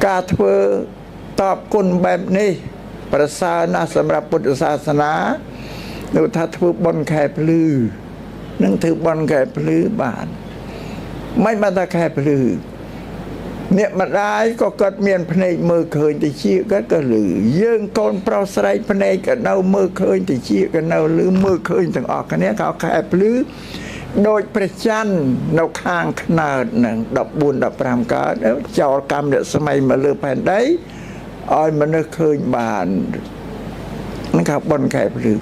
ការធ្វើតបគុណបែបនេះប្រសើរណាស់សម្រាប់ពុទ្ធសាសនាលោកថាធ្វើបុណ្យខែភ្លឺនឹងធ្វើបុណ្យខែភ្លឺបានមិនបានថាខែភ្លឺអ្នកម្ដាយក៏គាត់មានភ្នែកមើលឃើញតិចគាត់ក៏លឺយើងកូនប្រុសស្រីភ្នែកក៏នៅមើលឃើញតិចក៏នៅលឺមើលឃើញទាំងអស់គ្នាក៏ខែភ្លឺដោយព្រះច័ន្ទនៅខាងខ្នើតនឹង14 15កើតចោលកម្មរស្មីមកលើផែនដីឲ្យមនុស្សឃើញបាននឹងថាបុណ្យខែភ្លឺ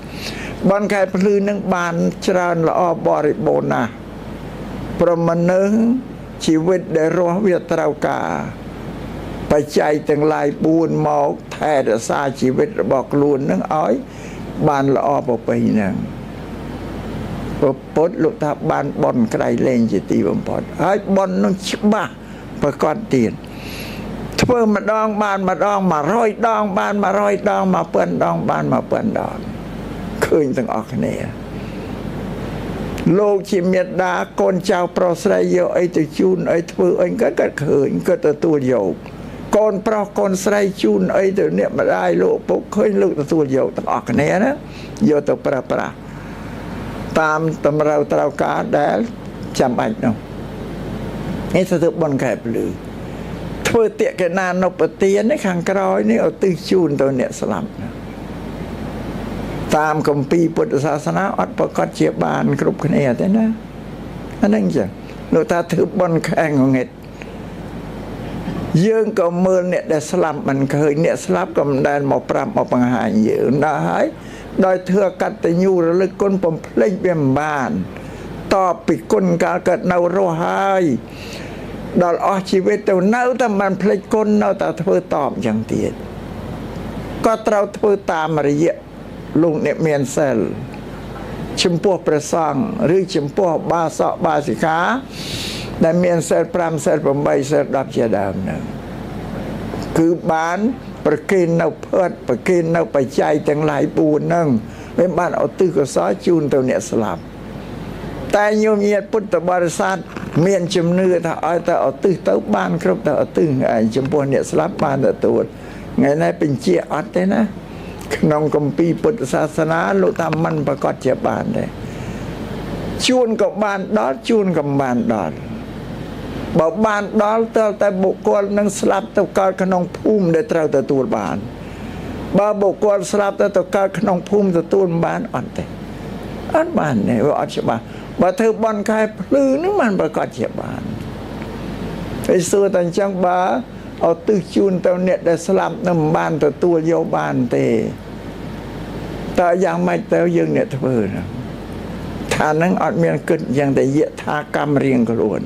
បុណ្យខែភ្លឺនឹងបានច្រើនល្អបរិបូរណ៍ណាស់ព្រមមនុស្សជីវិតដែលរស់វាត្រូវការបច្ច័យទាំងឡាយ4មកថែរក្សាជីវិតរបស់ខ្លួននឹងឲ្យបានល្អប្រពៃហ្នឹងព្រះពុទ្ធលោកថាបានបុណ្យក្រៃលែងជាទីបំផុតហើយបុណ្យនឹងច្បាស់ប្រកបទៀតធ្វើម្ដងបានម្ដង100ដងបាន100ដង1000ដងបាន1000ដងឃើញទាំងអស់គ្នាលោកជាមេដាកូនចៅប្រុសស្រីយកអីទៅជូនអីធ្វើអីគាត់ឃើញគាត់ទទួលយកកូនប្រុសកូនស្រីជូនអីទៅអ្នកម្ដាយលោកពុកឃើញលោកទទួលយកទាំងអស់គ្នាណាយកទៅប្រើប្រាស់តាមតម្រូវត្រូវការដែលចាំបាច់នោះនេះធ្វើបុណ្យខែភ្លឺធ្វើតិកណានុបទាននេះខាងក្រោយនេះឧទ្ទិសជូនទៅអ្នកស្លាប់តាមគម្ពីរពុទ្ធសាសនាអត់ប្រកាសជាបានគ្រប់គ្នាទេណាអាហ្នឹងចឹងលោកថាធ្វើបុណ្យខែងងឹតយើងក៏មើលអ្នកដែលស្លាប់មិនឃើញអ្នកស្លាប់ក៏មិនដែលមកប្រាប់មកបង្ហាញយើងដល់ហើយដោយធ្វើកតញ្ញូរលឹកគុណបំភ្លេចវាមិនបានតបពីគុណកាលកើតនៅរស់ហើយដល់អស់ជីវិតទៅនៅតែមិនភ្លេចគុណនៅតែធ្វើតបចឹងទៀតក៏ត្រូវធ្វើតាមរយៈលោកអ្នកមានសិលចំពោះព្រះសង្ឃឬចំពោះបាសកបាសិកាដែលមានសិល5សិល8សិល10ជាដើមហ្នឹងគឺបានប្រគេននៅផឹតប្រគេននៅបច្ច័យទាំងឡាយ4ហ្នឹងវាបានឧទ្ទិសកុសលជូនទៅអ្នកស្លាប់តែញោមញាតិពុទ្ធបរិស័ទមានជំនឿថាឲ្យតែឧទ្ទិសទៅបានគ្រប់តែឧទ្ទិសឯងចំពោះអ្នកស្លាប់បានទទួលថ្ងៃនេះបញ្ជាអត់ទេណាក្នុងគម្ពីរពុទ្ធសាសនាលោកថាមិនប្រកាសជាបានទេជួនក៏បានដល់ជួនក៏បានដល់បើបានដល់តើតែបុគ្គលនឹងស្លាប់ទៅកើតក្នុងភូមិដែលត្រូវទទួលបានបើបុគ្គលស្លាប់ទៅកើតក្នុងភូមិទទួលមិនបានអត់ទេអត់បានទេវាអត់ច្បាស់បើធ្វើបុណ្យខែភ្លឺនឹងបានប្រកាសជាបានហើយសួរតែអញ្ចឹងបើឧទ្ទិសជូនទៅអ្នកដែលស្លាប់នឹងមិនបានទទួលយកបានទេតើយ៉ាងម៉េចទៅយើងអ្នកធ្វើណាថានឹងអត់មានគិតយ៉ាងតែយថាកម្មរៀងខ្លួន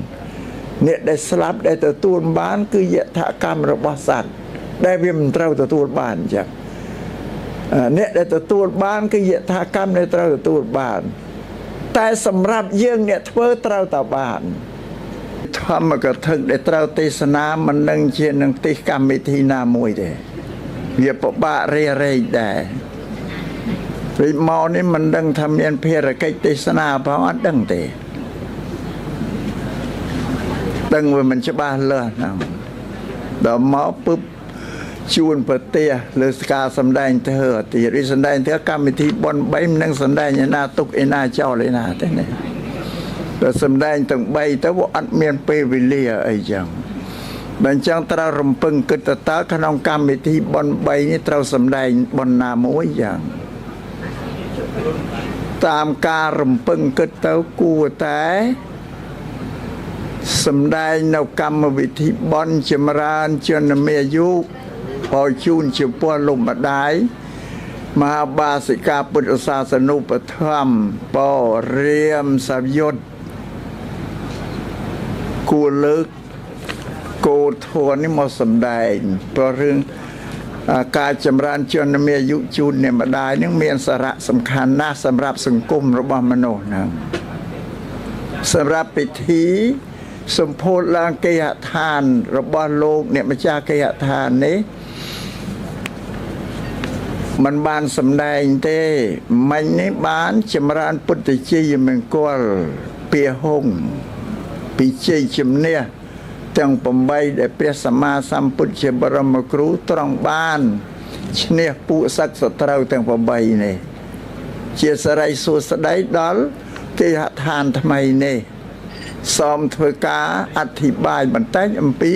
អ្នកដែលស្លាប់ដែលទទួលបានគឺយថាកម្មរបស់សត្វដែលវាមិនត្រូវទទួលបានអញ្ចឹងអ្នកដែលទទួលបានគឺយថាកម្មដែលត្រូវទទួលបានតែសម្រាប់យើងអ្នកធ្វើត្រូវតែបានធម្មកថាដែលត្រូវទេសនាមិននឹងជានឹងទេសកម្មវិធីណាមួយទេវាពិបាករារែកដែរពេលមកនេះមិនដឹងថាមានភារកិច្ចទេសនាផងអត់ដឹងទេដឹងវាមិនច្បាស់លាស់ហ្នឹងដល់មកពឹបជួនប្រទេសលើការសម្ដែងធ្វើទៀតឬសម្ដែងធ្វើកម្មវិធីបុណ្យ3មិននឹងសម្ដែងឯណាទុកឯណាចោលឯណាទេនេះដល់សម្ដែងទាំង3ទៅវាអត់មានពេលវេលាអីចឹងបើអញ្ចឹងត្រូវរំពឹងគិតតើក្នុងកម្មវិធីបុណ្យ3នេះត្រូវសម្ដែងបុណ្យណាមួយចឹងតាមការរំពឹងគិតទៅគួរតែសម្ដែងនៅកម្មវិធីបុណ្យចម្រើនជនមាយុឲ្យជូនចំពោះលោកម្ដាយមហាបាសិកាពុទ្ធសាសនុបត្ថម្ភបរិមសយុទ្ធគួរលើកគោធននេះមកសម្ដែងព្រោះរឿងការចម្រើនជនមាយុជូនអ្នកម្ដាយនឹងមានសារៈសំខាន់ណាស់សម្រាប់សង្គមរបស់មនុស្សហ្នឹងសម្រាប់ពិធីសម្ពោធឡើងគេហដ្ឋានរបស់លោកអ្នកម្ចាស់គេហដ្ឋាននេះมันបានសម្ដែងទេមិញនេះបានចម្រើនពុទ្ធជ័យមង្គលពាហុងពីជ័យជំនះ ទាំង8ដែលព្រះសម្មាសម្ពុទ្ធជាបរមគ្រូត្រង់បានឈ្នះពួកសឹកសត្រូវទាំង8នេះជាសិរីសួស្តីដល់គេហដ្ឋានថ្មីនេះសូមធ្វើការអធិប្បាយបន្តិចអំពី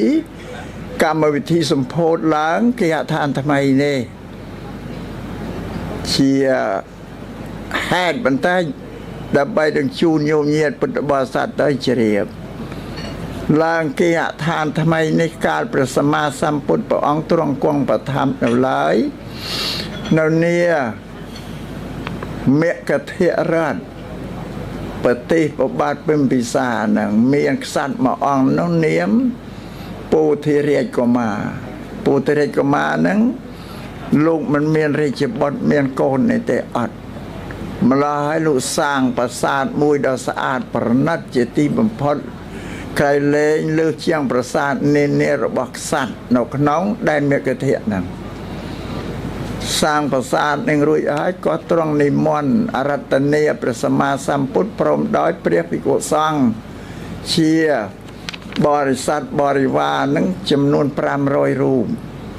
កម្មវិធីសម្ពោធឡើងគេហដ្ឋានថ្មីនេះជាហេតុបន្តិចដើម្បីនឹងជូនញោមញាតិពុទ្ធបរិស័ទទៅជ្រាបឡើងគេហដ្ឋានថ្មីនេះកាលព្រះសម្មាសម្ពុទ្ធព្រះអង្គទ្រង់គង់ប្រថាប់នៅឡើយនៅនាមគធរដ្ឋប្រទេសប្របាទពិម្ពិសានឹងមានក្សត្រមួយអង្គនោះនាមពោធិរាជកុមារពោធិរាជកុមារហ្នឹងលោកមិនមានរាជបុត្រមានកូននេះទេអត់ម្ល៉េះហើយលោកសាងប្រាសាទមួយដ៏ស្អាតប្រណិតជាទីបំផុតក្រៃលែងលើសជាងប្រាសាទនានារបស់ក្សត្រនៅក្នុងដែនមគធៈហ្នឹងសាងប្រាសាទនឹងរួចហើយក៏ទ្រង់និមន្តអរតនីព្រះសម្មាសម្ពុទ្ធព្រមដោយព្រះភិក្ខុសង្ឃជាបរិស័ទបរិវារនឹងចំនួន500រូប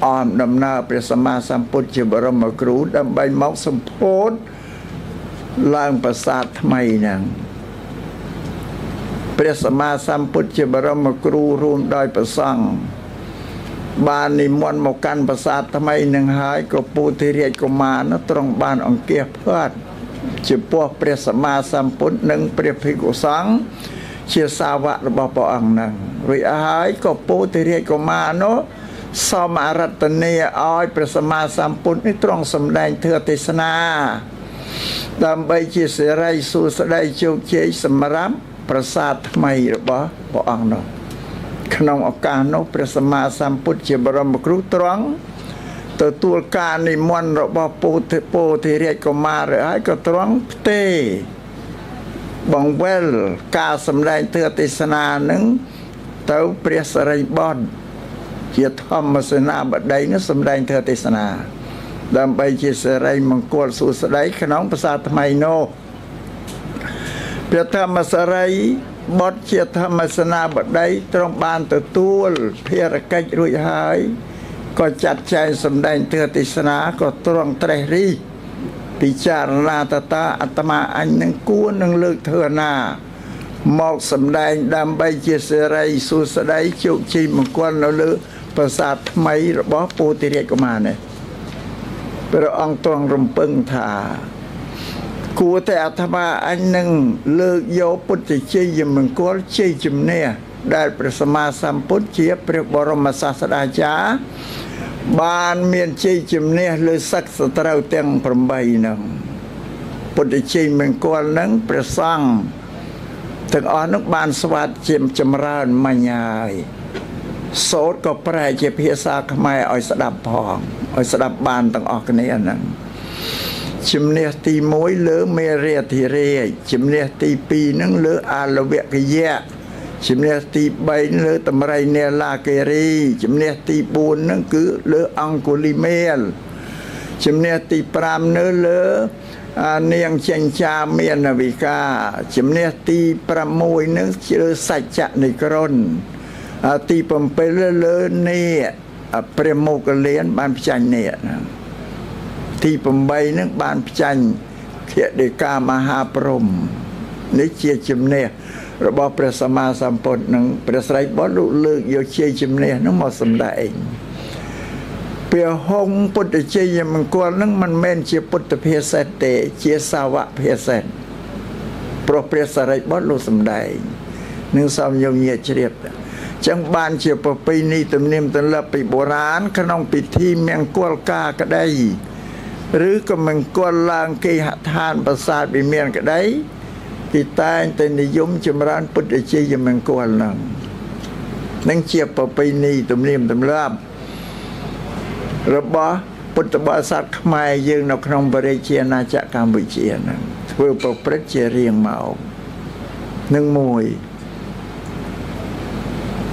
អមដំណើរព្រះសម្មាសម្ពុទ្ធជាបរមគ្រូដើម្បីមកសម្ពោធឡើងប្រាសាទថ្មីហ្នឹងព្រះសម្មាសម្ពុទ្ធជាបរមគ្រូរួមដោយព្រះសង្ឃបាននិមន្តមកកាន់ប្រាសាទថ្មីនឹងហើយក៏ពោធិរាជកុមារនោះទ្រង់បានអង្គាសផាត់ចំពោះព្រះសម្មាសម្ពុទ្ធនិងព្រះភិក្ខុសង្ឃជាសាវករបស់ព្រះអង្គហ្នឹងរួចហើយក៏ពោធិរាជកុមារនោះសូមអរតនីឲ្យព្រះសម្មាសម្ពុទ្ធនេះទ្រង់សម្ដែងធម៌ទេសនាដើម្បីជាសិរីសួស្តីជោគជ័យសម្រាប់ប្រាសាទថ្មីរបស់ព្រះអង្គនោះក្នុងឱកាសនោះព្រះសម្មាសម្ពុទ្ធជាបរមគ្រូទ្រង់ទទួលការនិមន្តរបស់ពោធិរាជកុមារហើយក៏ទ្រង់ផ្ទេបង្វិលការសម្ដែងធម៌ទេសនានឹងទៅព្រះសិរីបុត្រជាធម្មសេនាបតីនោះសម្ដែងធម៌ទេសនាដើម្បីជាសិរីមង្គលសួស្តីក្នុងប្រាសាទថ្មីនោះព្រះធម្មសិរីបុត្រជាធម្មសេនាបតីទ្រង់បានទទួលភារកិច្ចរួចហើយក៏ចាត់ចែងសម្ដែងធម៌ទេសនាក៏ទ្រង់ត្រេះរិះពិចារណាតតាអាត្មាអញនឹងគួរនឹងលើកធម៌ណាមកសម្ដែងដើម្បីជាសិរីសួស្តីជោគជ័យមង្គលនៅលើប្រាសាទថ្មីរបស់ពោធិរាជកុមារនេះព្រះអង្គទ្រង់រំពឹងថាគួរតែអាត្មាអញនឹងលើកយកពុទ្ធជ័យមង្គលជ័យជំនះដែលព្រះសម្មាសម្ពុទ្ធជាព្រះបរមសាស្តាចារ្យបានមានជ័យជំនះលើសឹកសត្រូវទាំង8ហ្នឹងពុទ្ធជ័យមង្គលហ្នឹងព្រះសង្ឃទាំងអស់នោះបានស្វាតជាចម្រើនមិញហើយសូត្រក៏ប្រែជាភាសាខ្មែរឲ្យស្ដាប់ផងឲ្យស្ដាប់បានទាំងអស់គ្នាហ្នឹងជំនះទី1លើមេរាធិរាជជំនះទី2ហ្នឹងលើអាលវគយៈជំនះទី3លើតម្រៃនេលាគិរីជំនះទី4ហ្នឹងគឺលើអង្គុលីមេលជំនះទី5នៅលើនាងចិញ្ចាមានវិកាជំនះទី6ហ្នឹងលើសច្ចនិក្រណទី7លើនាគព្រះមោគលានបានផ្ចាញ់នាគទី8ហ្នឹងបានផ្ចាញ់ខដិកាមហាព្រហ្មនេះជាជំនះរបស់ព្រះសម្មាសម្ពុទ្ធនិងព្រះស្រីបុត្រលោកលើកយកជ័យជំនះនោះមកសម្ដែងព្រះហង្សពុទ្ធជ័យមង្គលនឹងមិនមែនជាពុទ្ធភាសិតទេជាសាវកភាសិតព្រោះព្រះសារីបុត្រលោកសម្ដែងនឹងសូមយកញាតិជ្រាបចឹងបានជាប្រពៃណីទំនៀមទម្លាប់ពីបុរាណក្នុងពិធីមង្គលការក្តីឬក៏មង្គលឡើងគេហដ្ឋានប្រាសាទវិមានក្តីគេតែងតែនិយមចម្រើនពុទ្ធជ័យមង្គលហ្នឹងនឹងជាប្រពៃណីទំនៀមទម្លាប់របស់ពុទ្ធបរិស័ទខ្មែរយើងនៅក្នុងព្រះរាជាណាចក្រកម្ពុជាហ្នឹងធ្វើប្រព្រឹត្តជារៀងមកនឹងមួយ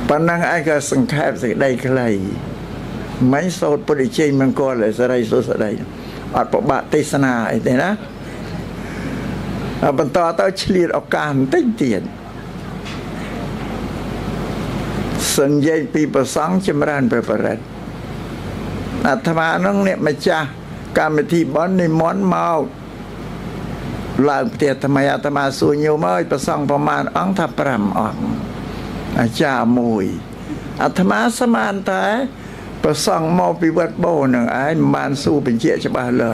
ប៉ុណ្ណឹងឯងក៏សង្ខេបសេចក្តីខ្លីមិនសូត្រពុទ្ធជ័យមង្គលឲ្យសិរីសួស្តីអត់ពិបាកទេសនាអីទេណាបន្តទៅឆ្លៀតឱកាសបន្តិចទៀត សញ្ញេពីប្រសង់ចម្រើនព្រះបរិត្តអាត្មានឹងអ្នកម្ចាស់កម្មវិធីបុណ្យនិមន្តមកឡើងផ្ទះថ្មីអាត្មាសួរញោមអើយប្រសង់ប្រមាណអង្គថា5អង្គអាចារ្យមួយអាត្មាស្មានតែប្រសង់មកពីវត្តបូនឹងឯងមិនបានសួរបញ្ជាក់ច្បាស់លើ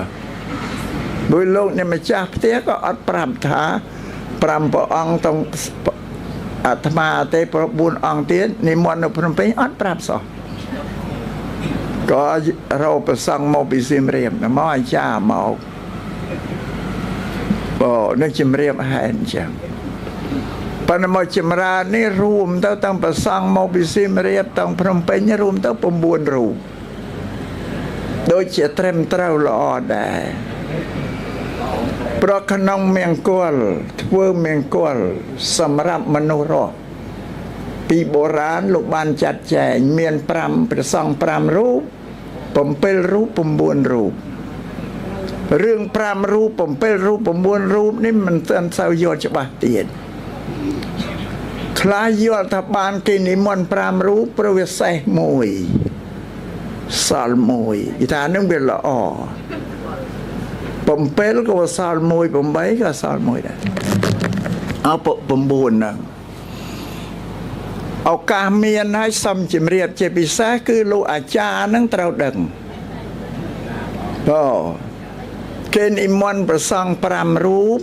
ដោយលោកអ្នកម្ចាស់ផ្ទះក៏អត់ប្រាប់ថា5ព្រះអង្គต้องអាត្មាទេ9អង្គទៀតនិមន្តនៅភ្នំពេញអត់ប្រាប់សោះក៏រកប្រសង់មកពីសៀមរាបមកអាចារ្យមកបើនឹងជំរាបហេតុអញ្ចឹងប៉ុន្តែមកចម្រើននេះរួមទៅតាំងប្រសង់មកពីសៀមរាបតាំងភ្នំពេញរួមទៅ9រូបដូចជាត្រឹមត្រូវល្អដែរព្រោះក្នុងមង្គលធ្វើមង្គលសម្រាប់មនុស្សរស់ពីបុរាណលោកបានចាត់ចែងមាន5ព្រះសង្ឃ5រូប7រូប9រូបរឿង5រូប7រូប9រូបនេះមិនទាន់សូវយល់ច្បាស់ទៀតខ្លះយល់ថាបានគេនិមន្ត5រូបព្រោះវាសេះមួយសល់មួយគេថានឹងវាល្អ7ក៏សល់មួយ8ក៏សល់មួយដែរអោ9ហ្នឹងឱកាសមានហើយសំជំរាបជាពិសេសគឺលោកអាចារ្យហ្នឹងត្រូវដឹងបើគេនិមន្តប្រសង់5រូប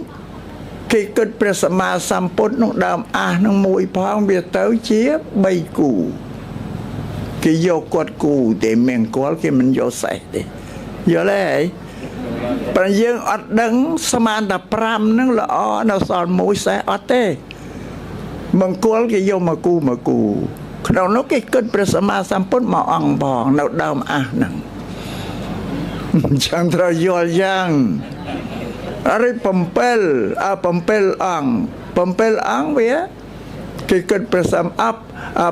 គេគិតព្រះសម្មាសម្ពុទ្ធនោះដើមអះនឹងមួយផងវាទៅជា3គូគេយកគាត់គូទេមង្គលគេមិនយកសេះទេយល់ទេបើយើងអត់ដឹងស្មានតែ5ហ្នឹងល្អនៅសល់មួយសេះអត់ទេមង្គលគេយកមកគូមកគូក្នុងនោះគេគិតព្រះសម្មាសម្ពុទ្ធមកអង្គផងនៅដើមអះហ្នឹងអញ្ចឹងត្រូវយល់យ៉ាងអរិ7អ7អង្គ7អង្គវាគេគិតព្រះសម្អប់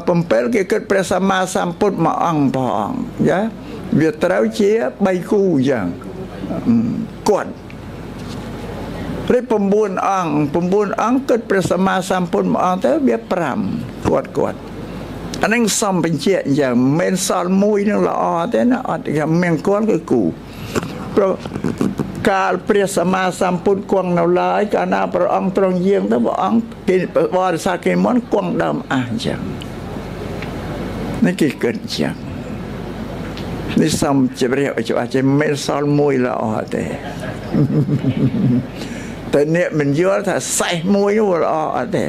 7គេគិតព្រះសម្មាសម្ពុទ្ធមកអង្គផងយ៉ាវាត្រូវជា3គូអញ្ចឹងគាត់ឬ9អង្គ9អង្គគិតព្រះសម្មាសម្ពុទ្ធមួយអង្គទៅវា5គាត់អានឹងសំបញ្ជាក់អញ្ចឹងមិនមែនសល់មួយនឹងល្អទេណាអត់គេមង្គលគឺគូព្រោះកាលព្រះសម្មាសម្ពុទ្ធគង់នៅឡើយកាលណាព្រះអង្គទ្រង់យាងទៅព្រះអង្គគេបរិស័ទគេមុនគង់ដើមអះអញ្ចឹងនេះគេគិតអញ្ចឹងនេះសំជម្រាបឲ្យច្បាស់ជាមិនសល់មួយល្អទេតែអ្នកមិនយល់ថាសេះមួយនោះល្អអត់ទេ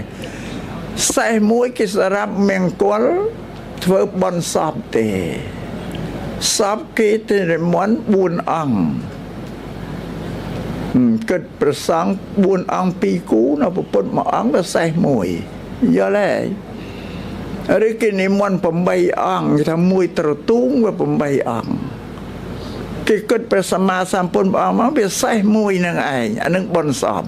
សេះមួយគេសម្រាប់មង្គលធ្វើបុណ្យសពទេសពគេទៅនិមន្ត4អង្គគិតប្រសង់4អង្គ2គូនៅពុទ្ធមួយអង្គទៅសេះមួយយល់ទេឬគេនិមន្ត8អង្គគេថាមួយត្រទូងវា8អង្គគេគិតព្រះសម្មាសម្ពុទ្ធព្រះអង្គមកវាសេះមួយនឹងឯងអានឹងបុណ្យសព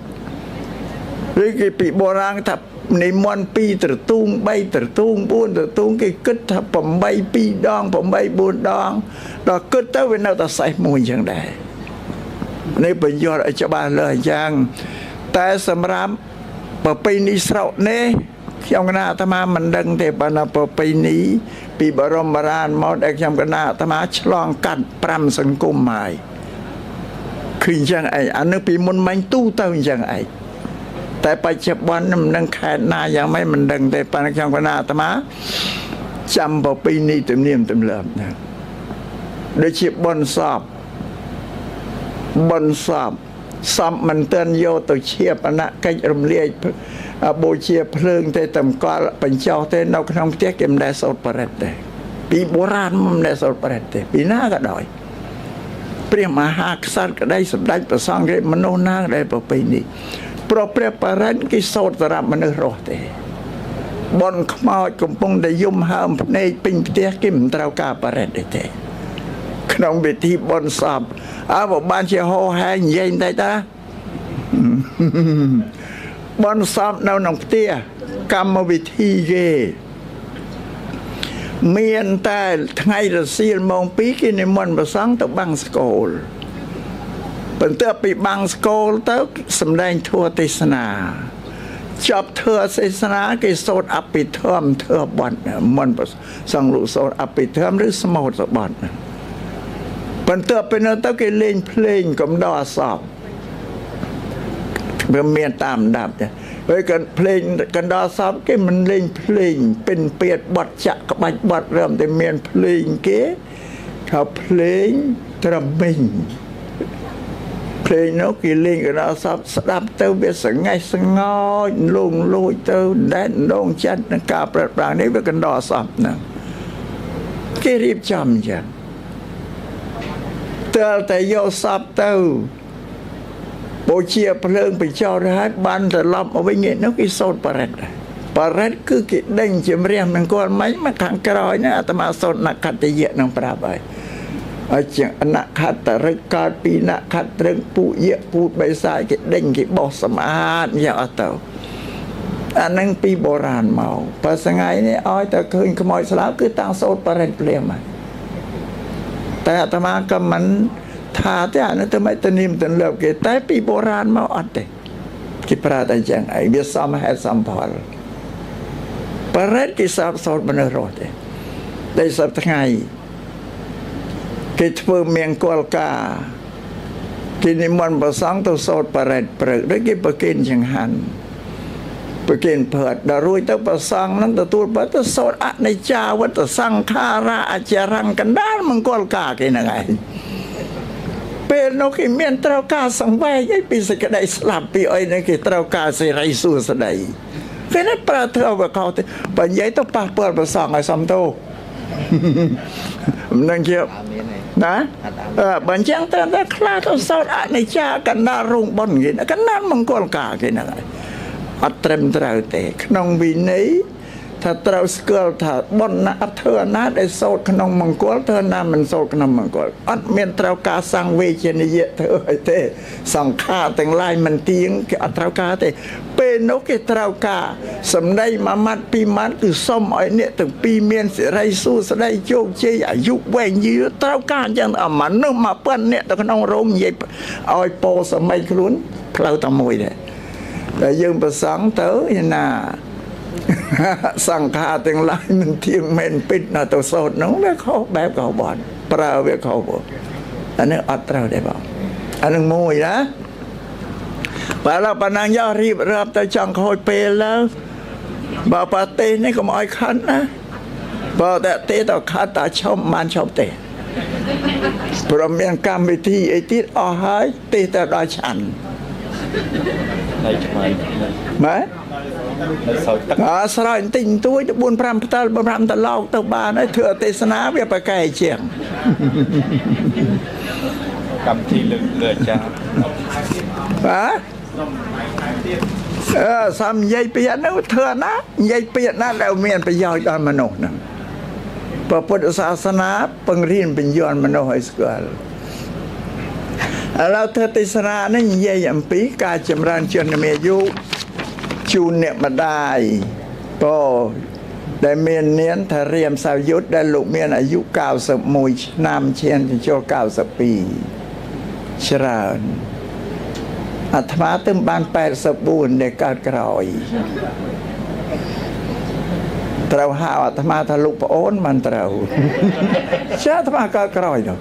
ឬគេពីបុរាណថានិមន្ត2ត្រទូង3ត្រទូង4ត្រទូងគេគិតថា8 2ដង8 4ដងដល់គិតទៅវានៅតែសេះមួយអញ្ចឹងដែរនេះបញ្យល់ឲ្យច្បាស់លើអញ្ចឹងតែសម្រាប់ប្រពៃណីស្រុកនេះខ្ញុំកណាអាត្មាមិនដឹងទេប៉ុន្តែប្រពៃណីពីបរមបុរាណមកដែលខ្ញុំកណាអាត្មាឆ្លងកាត់5សង្គមហើយគឺអញ្ចឹងឯងអានេះពីមុនមិញទូទៅអញ្ចឹងឯងតែបច្ចុប្បន្នមិនដឹងខេត្តណាយ៉ាងម៉េចមិនដឹងទេប៉ុន្តែខ្ញុំកណាអាត្មាចាំប្រពៃណីទំនៀមទម្លាប់ណាដូចជាបុណ្យសពបុណ្យសពសំមិនទាន់យកទៅឈាបនកិច្ចរំលាយបូជាភ្លើងទេតម្កល់បញ្ចុះទេនៅក្នុងផ្ទះគេមិនដែលសូត្របរិត្តទេពីបុរាណមិនដែលសូត្របរិត្តទេពីណាក៏ដោយព្រះមហាក្សត្រក្តីសម្ដេចព្រះសង្ឃគេមនុស្សណាដែលប្រពៃនេះព្រោះព្រះបរិត្តគេសូត្រសម្រាប់មនុស្សរស់ទេបុណ្យខ្មោចកំពុងតែយំហើមភ្នែកពេញផ្ទះគេមិនត្រូវការបរិត្តទេក្នុងពិធីបុណ្យសពអើបើបានជាហោហែងនិយាយបន្តិចតាបុណ្យសពនៅក្នុងផ្ទះកម្មវិធីគេមានតែថ្ងៃរសៀលម៉ោង2គេនិមន្តព្រះសង្ឃទៅបាំងស្កូលបន្ទាប់ពីបាំងស្កូលទៅសម្ដែងធម៌ទេសនា ចប់ធ្វើសេសនាគេសូត្រអភិធម្មធ្វើបន់មិនសង្ឃលោកសូត្រអភិធម្មឬស្មោតបន់ប៉ុន្តែពេលនោះទៅគេលេងភ្លេងកំដរអសពវាមានតាមដាប់ទេហើយក៏ភ្លេងកណ្ដោសពគេមិនលេងភ្លេងពិនពៀតបត់ចាក់ក្បាច់បត់រំតែមានភ្លេងគេថាភ្លេងត្រមិញភ្លេងនោះគេលេងកណ្ដោសពស្ដាប់ទៅវាសង្ហេះសង្ងោចលងលួចទៅដែនដងចិត្តនឹងការប្រត់ប្រាំងនេះវាកណ្ដោសពហ្នឹងគេរៀបចំអញ្ចឹងតើតែយកសពទៅបូជាភ្លើងបញ្ចោរហើយបានត្រឡប់មកវិញនោះគេសូត្របរិត្តបរិត្តគឺគេដេញជំរះមង្គលមិញមកខាងក្រោយណាអាត្មាសូត្រនខត្តយៈនឹងប្រាប់ហើយហើយជានខត្តរឹកកើតពីនខត្តរឹកពុយៈពូតបិសាចគេដេញគេបោះសម្អាតយ៉ាងអត់ទៅអានឹងពីបុរាណមកបើថ្ងៃនេះឲ្យតែឃើញខ្មោចស្លាប់គឺតាំងសូត្របរិត្តភ្លាមហើយតែអាត្មាក៏មិនថាទេអានោះទៅមិនទៅនីមទៅលើកគេតែពីបុរាណមកអត់ទេគេប្រើតែចឹងឯងវាសមហេតុសមផលបរិទ្ធគេសាបសូត្រមនុស្សរស់ទេតែសប្តាហ៍ថ្ងៃគេធ្វើមង្គលការគេនិមន្តប្រសង់ទៅសូត្របរិទ្ធព្រឹកដូចគេប្រគេនចង្ហាន់ប្រគេនភ័តដល់រួចទៅប្រសង់នឹងទទួលបើទៅសូត្រអនិច្ចាវត្តសង្ខារាអចរង្គកណ្ដាលមង្គលការគេហ្នឹងឯងពេលនោះគេមានត្រូវការសង្វេគអីពីសេចក្តីស្លាប់ពីអីនេះគេត្រូវការសេរីសួស្តីគេនេះប្រើធ្វើឲ្យខុសទេបើនិយាយទៅប៉ះពាល់ប្រសង់ឲ្យសំទោមិនដឹងជាណាបើអញ្ចឹងត្រូវតែខ្លះទៅសោតអនិច្ចាកណ្ដាលរោងបុណ្យគេកណ្ដាលមង្គលការគេហ្នឹងហើយអត់ត្រឹមត្រូវទេក្នុងវិន័យថាត្រូវស្គាល់ថាបុណ្យណាអត់ធ្វើណាដែលសូត្រក្នុងមង្គលធ្វើណាមិនសូត្រក្នុងមង្គលអត់មានត្រូវការសង្វេជនីយៈធ្វើអីទេសង្ខារទាំងឡាយមិនទៀងគេអត់ត្រូវការទេពេលនោះគេត្រូវការសម្ដីមួយម៉ាត់ពីរម៉ាត់គឺសុំឲ្យអ្នកទាំងពីរមានសិរីសួស្តីជោគជ័យអាយុវែងយូរត្រូវការអញ្ចឹងមនុស្សមកប៉ុនអ្នកទៅក្នុងរោងនិយាយឲ្យពោសម័យខ្លួនផ្លូវតែមួយដែរតែយើងប្រសង់ទៅណាសង្ខារទាំងឡាយមិនទៀងមែនពិតណាទៅសូត្រនោះវាខុសបែបខុសបត់ប្រើវាខុសបងអានេះអត់ត្រូវទេបងអានឹងមួយណាបើឡើយប៉ុណ្ណឹងយករៀបរាប់ទៅចង់ខូចពេលឡើយបើប្រទេសនេះកុំឲ្យខិតណាបើតែទេទៅខិតតែឈប់បានឈប់ទេព្រមមានកម្មវិធីអីទៀតអស់ហើយទេទៅដល់ឆាន់នៅឆ្ងាយម៉ែអើស្រោចបន្តិចបន្តួចទៅ4 5ផ្តិល4 5ត្រឡោកទៅបានហើយធ្វើអទេសនាវាប្រកែជាងកម្មវិធីលើលើអាចារ្យបាទអឺសំនិយាយពាក្យនោះធ្វើណានិយាយពាក្យណាដែលមានប្រយោជន៍ដល់មនុស្សហ្នឹងព្រះពុទ្ធសាសនាបង្រៀនបញ្យល់មនុស្សឲ្យស្គាល់ឥឡូវធ្វើទេសនានេះនិយាយអំពីការចម្រើនជនមាយុជូនអ្នកម្ដាយក៏ដែលមាននាមថារៀមសាយុទ្ធដែលលោកមានអាយុ91ឆ្នាំឈានចូល92ច្រើនអាត្មាទៅបាន84ដែលកើតក្រោយត្រូវហៅអាត្មាថាលោកប្អូនមិនត្រូវចាអាត្មាកើតក្រោយនោះ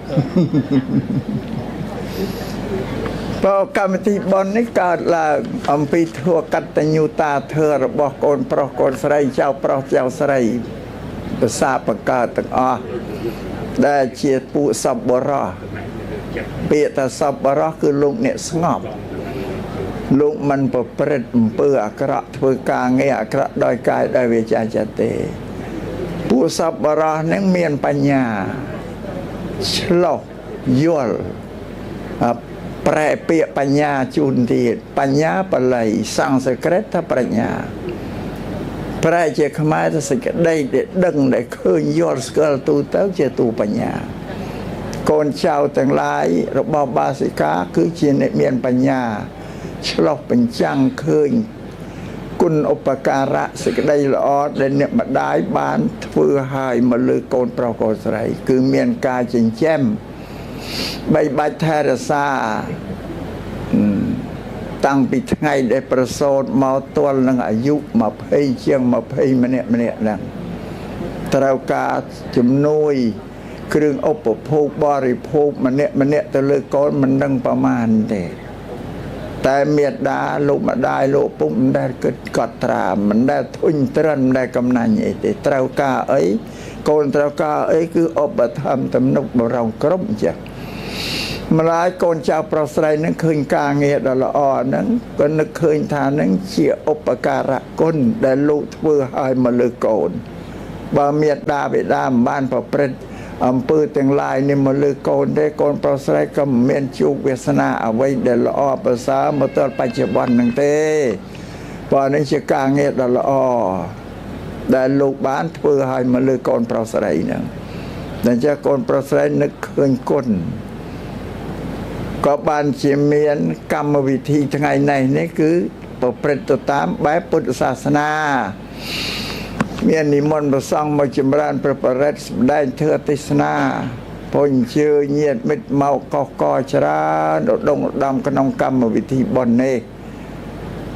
បើកម្មវិធីបុណ្យនេះកើតឡើងអំពីធម៌កតញ្ញូតាធម៌របស់កូនប្រុសកូនស្រីចៅប្រុសចៅស្រីប្រសាបកើតទាំងអស់ដែលជាពួកសប្បុរសពាក្យថាសប្បុរសគឺលោកអ្នកស្ងប់លោកមិនប្រព្រឹត្តអំពើអាក្រក់ធ្វើការងារអាក្រក់ដោយកាយដោយវាចាចិត្តទេពួកសប្បុរសនឹងមានបញ្ញាឆ្លោះយល់ប្រែពាក្យបញ្ញាជូនទៀតបញ្ញាបាលីសំស្ក្រឹតថាប្រាជ្ញាប្រែជាខ្មែរថាសេចក្តីដែលដឹងដែលឃើញយល់ស្គាល់ទូទៅជាទូបញ្ញាកូនចៅទាំងឡាយរបស់បាសិកាគឺជាអ្នកមានបញ្ញាឆ្លោះបញ្ចាំងឃើញគុណឧបការៈសេចក្តីល្អដែលអ្នកម្ដាយបានធ្វើឲ្យមកលើកូនប្រុសកូនស្រីគឺមានការចិញ្ចឹមបីបាច់ថែរក្សា តាំងពីថ្ងៃដែលប្រសូតមកទល់នឹងអាយុ20ជាង20ម្នាក់ម្នាក់ហ្នឹងត្រូវការជំនួយគ្រឿងឧបភោគបរិភោគម្នាក់ម្នាក់ទៅលើកូនមិនដឹងប្រមាណទេតែមេដាលោកម្ដាយលោកពុកមិនដែលគិតកត់ត្រាមិនដែលធុញទ្រាន់មិនដែលកំណាញ់អីទេត្រូវការអីកូនត្រូវការអីគឺឧបត្ថម្ភទំនុកបរងគ្រប់អញ្ចឹងម្ល៉េះកូនចៅប្រុសស្រីនឹងឃើញការងារដ៏ល្អហ្នឹងក៏នឹកឃើញថានឹងជាឧបការៈគុណដែលលោកធ្វើឲ្យមកលើកូនបើមេដាបិតាមិនបានប្រព្រឹត្តអំពើទាំងឡាយនេះមកលើកូនទេកូនប្រុសស្រីក៏មិនមានជោគវាសនាអ្វីដែលល្អប្រសើរមកដល់បច្ចុប្បន្នហ្នឹងទេព្រោះនេះជាការងារដ៏ល្អដែលលោកបានធ្វើឲ្យមកលើកូនប្រុសស្រីហ្នឹងតែចាកូនប្រុសស្រីនឹកឃើញគុណក៏បានជាមានកម្មវិធីថ្ងៃនេះនេះគឺប្រព្រឹត្តទៅតាមបែបពុទ្ធសាសនាមាននិមន្តព្រះសង្ឃមកចម្រើនព្រះបរិត្តសម្ដែងធម៌ទេសនាពញ្ជើញាតិមិត្តមកកុះកច្រើនឧត្តមឧត្តមក្នុងកម្មវិធីបុណ្យនេះ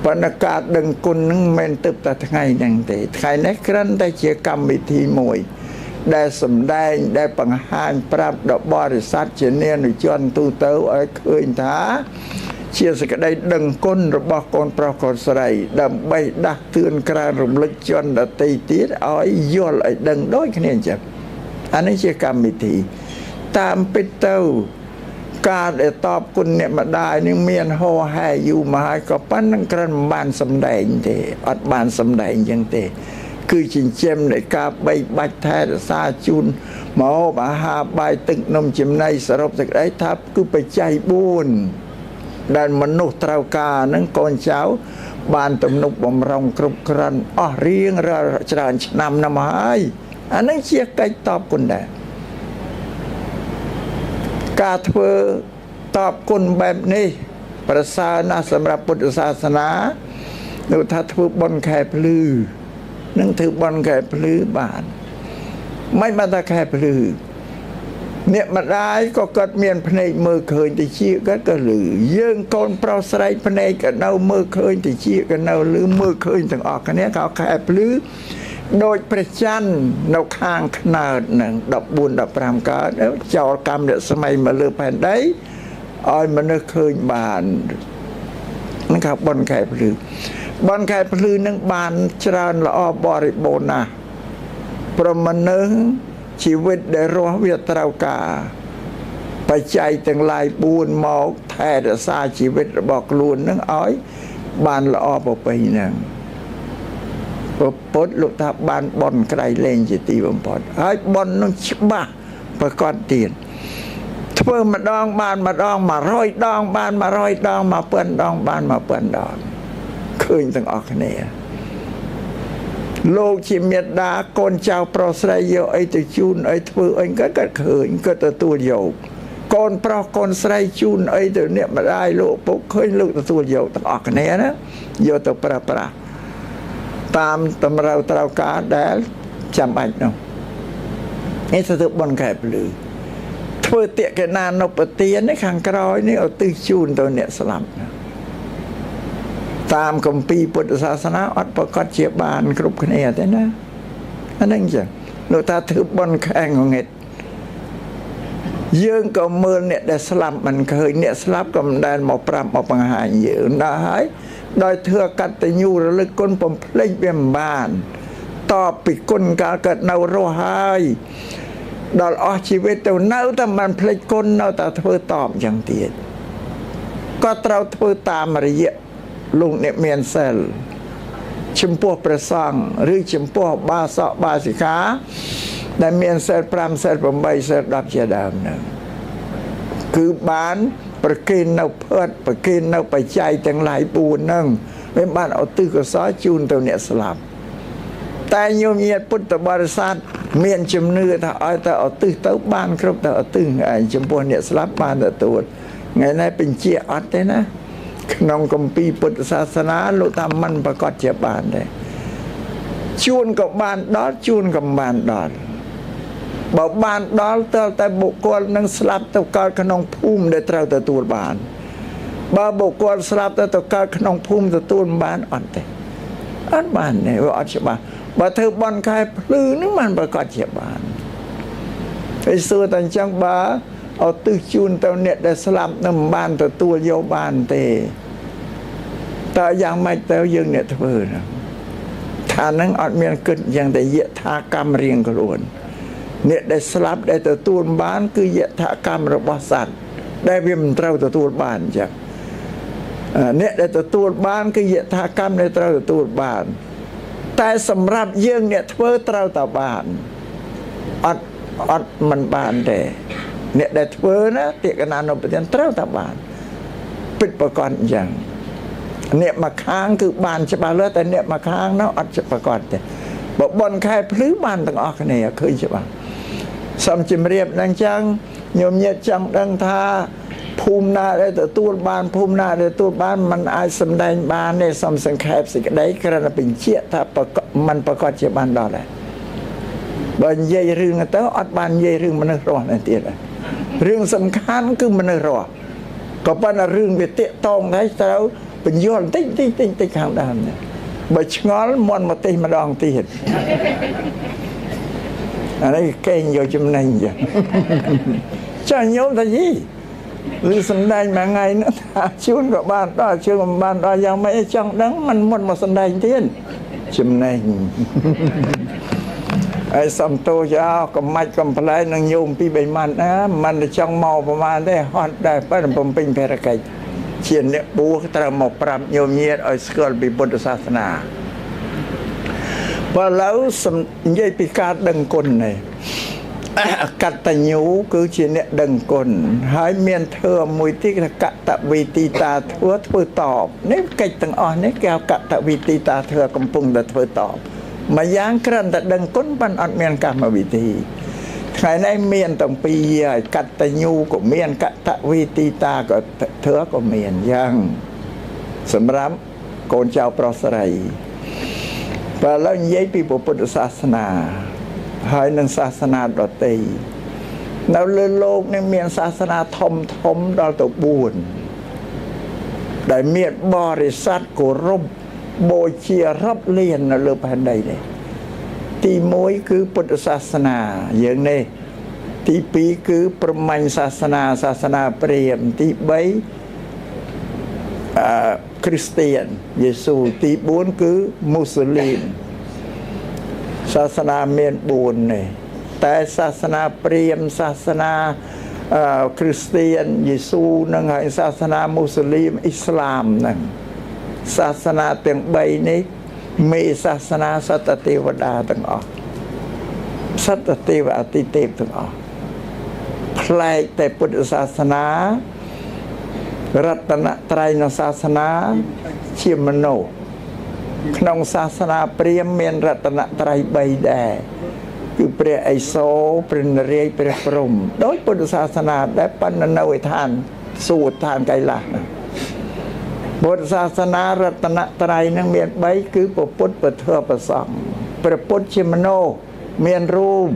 ប៉ុន្តែការដឹងគុណនឹងមិនមែនទើបតែថ្ងៃហ្នឹងទេថ្ងៃនេះគ្រាន់តែជាកម្មវិធីមួយដែលសម្ដែងដែលបង្ហាញប្រាប់ដល់បរិស័ទជានានុជនទូទៅឲ្យឃើញថាជាសេចក្តីដឹងគុណរបស់កូនប្រុសកូនស្រីដើម្បីដាស់តឿនក្រើនរំលឹកជនដទៃទៀតឲ្យយល់ឲ្យដឹងដូចគ្នាអញ្ចឹងអានេះជាកម្មវិធីតាមពិតទៅការដែលតបគុណអ្នកម្ដាយនឹងមានហោហែយូរមកហើយក៏ប៉ុណ្ណឹងគ្រាន់មិនបានសម្ដែងទេអត់បានសម្ដែងអញ្ចឹងទេគឺចិញ្ចឹមនៃការបីបាច់ថែរក្សាជូនមកអាហារបាយទឹកនំចំណីសរុបសេចក្តីថាគឺបច្ច័យ4ដែលមនុស្សត្រូវការហ្នឹងកូនចៅបានទំនុកបំរុងគ្រប់គ្រាន់អស់រៀងរាល់ច្រើនឆ្នាំណាស់មកហើយអាហ្នឹងជាកិច្ចតបគុណដែរការធ្វើតបគុណបែបនេះប្រសើរណាស់សម្រាប់ពុទ្ធសាសនាលោកថាធ្វើបុណ្យខែភ្លឺនឹងធ្វើបុណ្យខែភ្លឺបានមិនបានថាខែភ្លឺអ្នកម្ដាយក៏គាត់មានភ្នែកមើលឃើញតិចគាត់ក៏លឺយើងកូនប្រុសស្រីភ្នែកក៏នៅមើលឃើញតិចក៏នៅលឺមើលឃើញទាំងអស់គ្នាក៏ខែភ្លឺដោយព្រះច័ន្ទនៅខាងខ្នើតនឹង14 15កើតចោលកម្មរស្មីមកលើផែនដីឲ្យមនុស្សឃើញបាននឹងថាបុណ្យខែភ្លឺបុណ្យខែភ្លឺនឹងបានច្រើនល្អបរិបូរណ៍ណាស់ព្រមមនុស្សជីវិតដែលរស់វាត្រូវការបច្ច័យទាំងឡាយ4មកថែរក្សាជីវិតរបស់ខ្លួននឹងឲ្យបានល្អប្រពៃហ្នឹងព្រះពុទ្ធលោកថាបានបុណ្យក្រៃលែងជាទីបំផុតហើយបុណ្យនឹងច្បាស់ប្រកបទៀតធ្វើម្ដងបានម្ដង100ដងបាន100ដង1000ដងបាន1000ដងឃើញទាំងអស់គ្នាលោកជាមេដាកូនចៅប្រុសស្រីយកអីទៅជូនអីធ្វើអីគាត់ឃើញគាត់ទទួលយកកូនប្រុសកូនស្រីជូនអីទៅអ្នកម្ដាយលោកពុកឃើញលោកទទួលយកទាំងអស់គ្នាណាយកទៅប្រើប្រាស់តាមតម្រូវត្រូវការដែលចាំបាច់នោះនេះទៅបុណ្យខែភ្លឺធ្វើតិកណានុបទាននេះខាងក្រោយនេះឧទ្ទិសជូនទៅអ្នកស្លាប់ណាតាមគម្ពីរពុទ្ធសាសនាអត់ប្រកាសជាបានគ្រប់គ្នាទេណាអាហ្នឹងចឹងលោកថាធ្វើបុណ្យខែងងឹតយើងក៏មើលអ្នកដែលស្លាប់មិនឃើញអ្នកស្លាប់ក៏មិនដែលមកប្រាប់មកបង្ហាញយើងដល់ហើយដោយធ្វើកតញ្ញូរលឹកគុណបំភ្លេចវាមិនបានតបពីគុណកាលកើតនៅរស់ហើយដល់អស់ជីវិតទៅនៅតែមិនភ្លេចគុណនៅតែធ្វើតបចឹងទៀតក៏ត្រូវធ្វើតាមរយៈលោកអ្នកមានសិលចំពោះព្រះសង្ឃឬចំពោះបាសកបាសិកាដែលមានសិល5សិល8សិល10ជាដើមហ្នឹងគឺបានប្រគេននៅភ័ព្វប្រគេននៅបច្ច័យទាំងឡាយ4ហ្នឹងវាបានឧទ្ទិសកុសលជូនទៅអ្នកស្លាប់តែញោមញាតិពុទ្ធបរិស័ទមានជំនឿថាឲ្យតែឧទ្ទិសទៅបានគ្រប់ទៅឧទ្ទិសឯងចំពោះអ្នកស្លាប់បានទទួលថ្ងៃនេះបញ្ជាអត់ទេណាក្នុងគម្ពីរពុទ្ធសាសនាលោកថាមិនប្រកាសជាបានទេជួនក៏បានដល់ជួនក៏មិនបានដល់បើបានដល់តើតែបុគ្គលនឹងស្លាប់ទៅកើតក្នុងភូមិដែលត្រូវទទួលបាន បើបុគ្គលស្លាប់ទៅទៅកើតក្នុងភូមិទទួលមិនបានអត់ទេអត់បានទេវាអត់ច្បាស់បើធ្វើបន់ខែភ្លឺនឹងมันប្រកាសជាបានហើយសួរតែអញ្ចឹងបើឲ្យទិសជូនទៅអ្នកដែលស្លាប់នឹងមិនបានទទួលយកបានទេតើយ៉ាងម៉េចទៅយើងអ្នកធ្វើណាថានឹងអត់មានគិតយ៉ាងតែយថាកម្មរៀងខ្លួនអ្នកដែលស្លាប់ដែលទទួលបានគឺយថាកម្មរបស់សត្វដែលវាមិនត្រូវទទួលបានអញ្ចឹងអ្នកដែលទទួលបានគឺយថាកម្មដែលត្រូវទទួលបានតែសម្រាប់យើងអ្នកធ្វើត្រូវតែបានអត់អត់មិនបានទេអ្នកដែលធ្វើណាតិកណានុបទានត្រូវតែបានពិតប្រកបអញ្ចឹងអ្នកមកខាងគឺបានច្បាស់លាស់តែអ្នកមកខាងនោះអត់ប្រកបទេបើបន់ខែភ្លឺបានទាំងអស់គ្នាឃើញច្បាស់សូមជម្រាបនឹងចឹងញោមញាតិចង់ដឹងថាភូមិណាដែលទទួលបានភូមិណាដែលទទួលបានมันអាចសម្ដែងបានទេសូមសង្ខេបសេចក្តីគ្រាន់តែបញ្ជាក់ថាมันប្រកបជាបានដល់ដែរបើនិយាយរឿងទៅអត់បាននិយាយរឿងមនុស្សរស់នេះទៀតរឿងសំខាន់គឺមនុស្សរស់ក៏ប៉ុន្តែរឿងវាតាកតងដែរត្រូវបញ្យល់បន្តិចតិចតិចតិចខាងដើមនេះបើឆ្ងល់មន់មកទេសម្ដងទៀតអានេះកេងយកចំណេញចឹងចាញោមថាយីឬសម្ដែងមួយថ្ងៃនោះថាជូនក៏បានដល់ជូនក៏បានដល់យ៉ាងម៉េចចង់ដឹងมันមុនមកសម្ដែងទៀតចំណេញហើយសំទោចោកំមាច់កំប្លែងនឹងញោមពី3ម៉ាត់ណាមិនចង់មកប្រហែលទេហត់ដែរប៉ុន្តែបំពេញភារកិច្ចជាអ្នកបួសត្រូវមកប្រាប់ញោមញាតិឲ្យស្គាល់ពីពុទ្ធសាសនាបើឡូវនិយាយពីការដឹងគុណនេះកតញ្ញូគឺជាអ្នកដឹងគុណហើយមានធម៌មួយទៀតគេកតវេទីតាធ្វើធ្វើតបនេះកិច្ចទាំងអស់នេះគេហៅកតវេទីតាធ្វើកំពុងតែធ្វើតបមួយយ៉ាងគ្រាន់តែដឹងគុណប៉ុន្តែអត់មានកម្មវិធីថ្ងៃនេះមានទាំងពីរហើយកតញ្ញូក៏មានកតវេទីតាក៏ធ្វើក៏មានយ៉ាងសម្រាប់កូនចៅប្រុសស្រីបើឡើយនិយាយពីពុទ្ធសាសនាហើយនឹងសាសនាដទៃនៅលើលោកនេះមានសាសនាធំធំដល់ទៅ4ដែលមានបរិស័ទគោរពបូជារាប់លាននៅលើផែនដីនេះទី1គឺពុទ្ធសាសនាយើងនេះទី2គឺព្រហ្មញ្ញសាសនាសាសនាព្រាហ្មណ៍ទី3គ្រីស្ទៀនយេស៊ូទី4គឺមូស្លីមសាសនាមាន4នេះតែសាសនាព្រាហ្មណ៍សាសនាគ្រីស្ទៀនយេស៊ូនិងហើយសាសនាមូស្លីមអ៊ីស្លាមហ្នឹងសាសនាទាំង3នេះមេសាសនាសត្វទេវតាទាំងអស់សត្វទេវអតិទេពទាំងអស់ប្លែកតែពុទ្ធសាសនារតនត្រ័យក្នុងសាសនាជាមនុស្សក្នុងសាសនាព្រាហ្មណ៍មានរតនត្រ័យ3ដែរគឺព្រះឥសូរព្រះនរាយណ៍ព្រះព្រហ្មដោយពុទ្ធសាសនាដែលប៉ុន្តែនៅឯឋានសួគ៌ឋានកៃឡាសពុទ្ធសាសនារតនត្រ័យនឹងមាន3គឺព្រះពុទ្ធព្រះធម៌ព្រះសង្ឃព្រះពុទ្ធជាមនុស្សមានរូប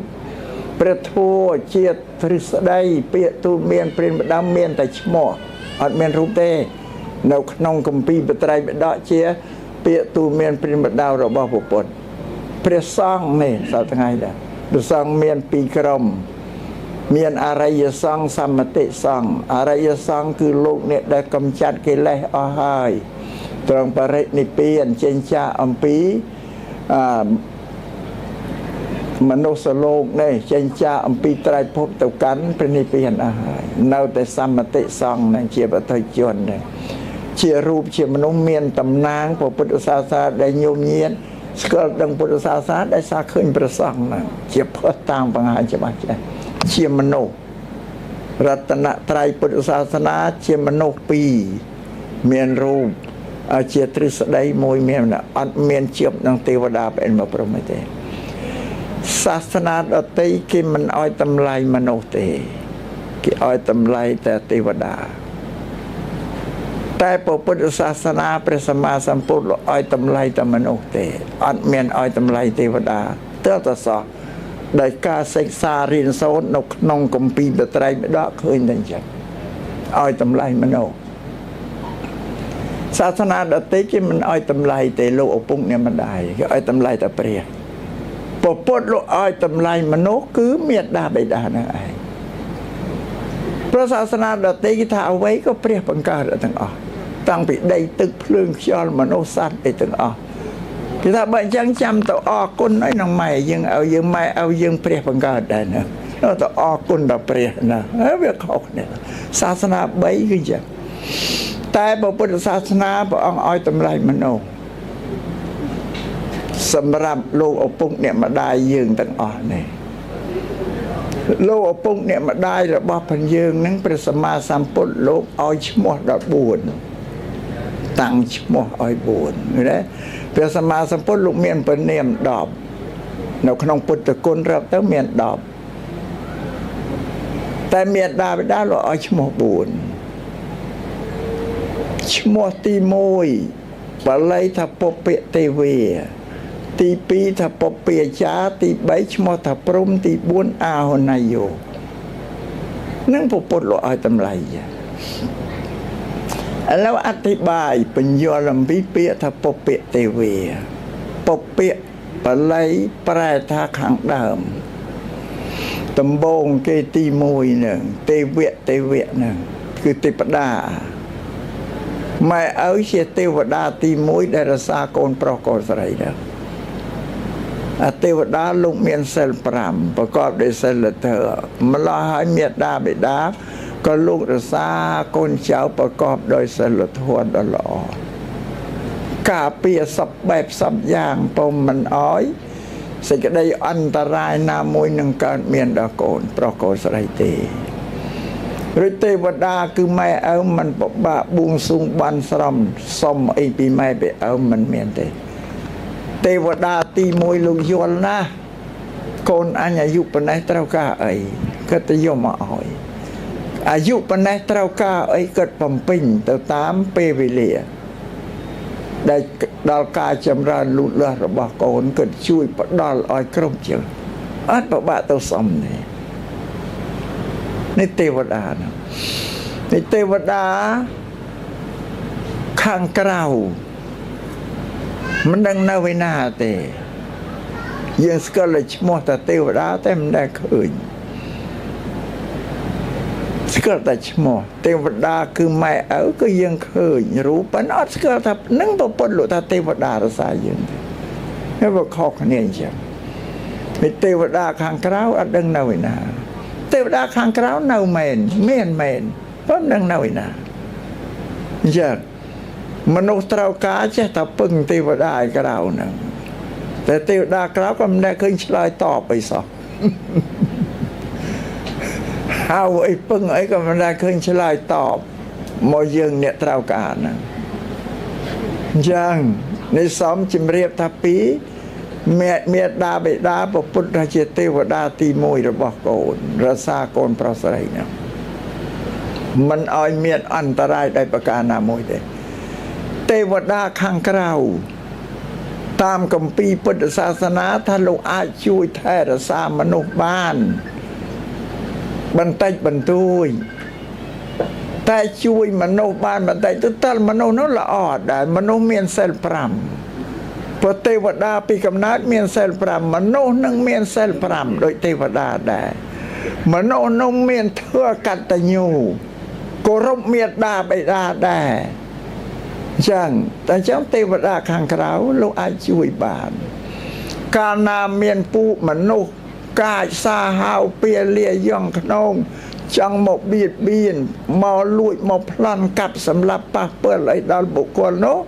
ព្រះធម៌ជាទ្រឹស្ដីពាក្យទូលមានព្រានបដាំមានតែឈ្មោះអត់មានរូបទេនៅក្នុងគម្ពីរបត្រៃបិដកជាពាក្យទូលមានព្រានបដារបស់ព្រះពុទ្ធព្រះសង្ឃនេះសប្តាហ៍ថ្ងៃដែរព្រះសង្ឃមានពីរក្រុមមានអរិយសង្ឃសមតិសង្ឃអរិយសង្ឃគឺលោកអ្នកដែលកំចាត់កិលេសអស់ហើយត្រង់បរិនិព្វានចេញចាកអំពីមនុស្សលោកនេះចេញចាកអំពីត្រៃភពទៅកាន់ព្រះនិព្វានអស់ហើយនៅតែសមតិសង្ឃនឹងជាបទជននេះជារូបជាមនុស្សមានតំណាងព្រះពុទ្ធសាសនាដែលញោមញាតស្គាល់ដឹងពុទ្ធសាសនាដែលសារឃើញព្រះសង្ឃហ្នឹងជាភស្តុតាងបង្ហាញច្បាស់ចេះជាមនុស្សរតនត្រ័យពុទ្ធសាសនាជាមនុស្សពីរមានរូបជាទ្រឹស្ដីមួយមានអត់មានជាបនឹងទេវតាប្រែមកព្រមទេសាសនាដទៃគេមិនឲ្យតម្លៃមនុស្សទេគេឲ្យតម្លៃតែទេវតាតែពុទ្ធសាសនាព្រះសម្មាសម្ពុទ្ធឲ្យតម្លៃតែមនុស្សទេអត់មានឲ្យតម្លៃទេវតាទើបតែសោះដោយការសិក្សារៀនសូត្រនៅក្នុងគម្ពីរបត្រៃបិដកឃើញតែអញ្ចឹងឲ្យតម្លៃមនុស្ស សាសនាដទៃគេមិនឲ្យតម្លៃទេលោកឪពុកអ្នកម្ដាយគេឲ្យតម្លៃតែព្រះពពុទ្ធលោកឲ្យតម្លៃមនុស្សគឺមេត្តាបិតាហ្នឹងឯងព្រោះសាសនាដទៃគេថាអ្វីក៏ព្រះបង្កើតទាំងអស់តាំងពីដីទឹកភ្លើងខ្យល់មនុស្សសត្វអីទាំងអស់គេថាបើអញ្ចឹងចាំទៅអរគុណអីនឹងម៉ែយើងឲ្យយើងម៉ែឲ្យយើងព្រះបង្កើតដែរណាទៅអរគុណដល់ព្រះណាហើយវាខុសគ្នាសាសនា3គឺអញ្ចឹងតែពុទ្ធសាសនាព្រះអង្គឲ្យតម្លៃមនុស្សសម្រាប់លោកឪពុកអ្នកម្ដាយយើងទាំងអស់នេះលោកឪពុកអ្នកម្ដាយរបស់ផងយើងនឹងព្រះសម្មាសម្ពុទ្ធលោកឲ្យឈ្មោះដល់4តាំងឈ្មោះឲ្យ4ណាព្រះសម្មាសម្ពុទ្ធលោកមានព្រះនាម10នៅក្នុងពុទ្ធគុណរាប់ទៅមាន10តែមេដាបិតាលោកឲ្យឈ្មោះ4ឈ្មោះទី1បាលីថាពពទេវេទី2ថាពពាចាទី3ឈ្មោះថាព្រំទី4អាហនយោនឹងពុទ្ធលោកឲ្យតម្លៃឥឡូវអធិប្បាយបញ្យល់អំពីពាក្យថាពពទេវេពពបាលីប្រែថាខាងដើមដំបងគេទី1នឹងទេវៈទេវៈនឹងគឺទេពតាម៉ែឪជាទេវតាទី1ដែលរក្សាកូនប្រុសកូនស្រីដែរអទេវតាលោកមានសិល5ប្រកបដោយសិលធម៌ម្លោះហើយមេត្តាបិតាក៏លោករក្សាកូនចៅប្រកបដោយសិលធម៌ដ៏ល្អការពារសពបែបសពយ៉ាងពុំមិនអោយសេចក្តីអន្តរាយណាមួយនឹងកើតមានដល់កូនប្រុសកូនស្រីទេឬទេវតាគឺម៉ែឪមិនពិបាកបួងសួងបានស្រំសុំអីពីម៉ែពីឪមិនមានទេទេវតាទី1លោកយល់ណាស់កូនអញអាយុប៉ុណ្ណេះត្រូវការអីគាត់ទៅយកមកឲ្យអាយុប៉ុណ្ណេះត្រូវការអីគាត់បំពេញទៅតាមពេលវេលាដែលដល់ការចម្រើនលូតលាស់របស់កូនគាត់ជួយផ្ដល់ឲ្យគ្រប់ជើងអត់ពិបាកទៅសុំទេនេះទេវតានេះទេវតាខាងក្រៅមិនដឹងនៅឯណាទេយើងស្គាល់តែឈ្មោះតែទេវតាតែមិនដែលឃើញស្គាល់តែឈ្មោះទេវតាគឺម៉ែឪគឺយើងឃើញរូបប៉ុន្តែអត់ស្គាល់ថានឹងប្រពន្ធលោកថាទេវតារសាយើងទេហើយវាខុសគ្នាអញ្ចឹងនេះទេវតាខាងក្រៅអត់ដឹងនៅឯណាទេវតាខាងក្រៅនៅមែនមានមែនប៉ុន្តែមិនដឹងនៅឯណាអញ្ចឹងមនុស្សត្រូវការចេះតែពឹងទេវតាឯក្រៅហ្នឹងតែទេវតាក្រៅក៏មិនដែលឃើញឆ្លើយតបអីសោះហៅអីពឹងអីក៏មិនដែលឃើញឆ្លើយតបមកយើងអ្នកត្រូវការហ្នឹងអញ្ចឹងនេះសំជំរាបថាពីមេត្តាបិតាពុទ្ធជាទេវតាទី1របស់កូនរក្សាកូនប្រុសស្រីហ្នឹងមិនឲ្យមានអន្តរាយដោយប្រការណាមួយទេទេវតាខាងក្រៅតាមគម្ពីរពុទ្ធសាសនាថាលោកអាចជួយថែរក្សាមនុស្សបានបន្តិចបន្តួចតែជួយមនុស្សបានបន្តិចទៅតើមនុស្សនោះល្អដែរមនុស្សមានសិល5ព្រោះទេវតាពីកំណើតមានសិល5មនុស្សនឹងមានសិល5ដូចទេវតាដែរមនុស្សនោះមានធម៌កតញ្ញូគោរពមេត្តាបិតាដែរចឹងតែចឹងទេវតាខាងក្រៅលោកអាចជួយបានកាលណាមានពូមនុស្សកាចសាហាវពាលាយ៉ងខ្នងចង់មកបៀតបៀនមកលួចមកប្លន់កាប់សម្លាប់ប៉ះពាល់ឲ្យដល់បុគ្គលនោះ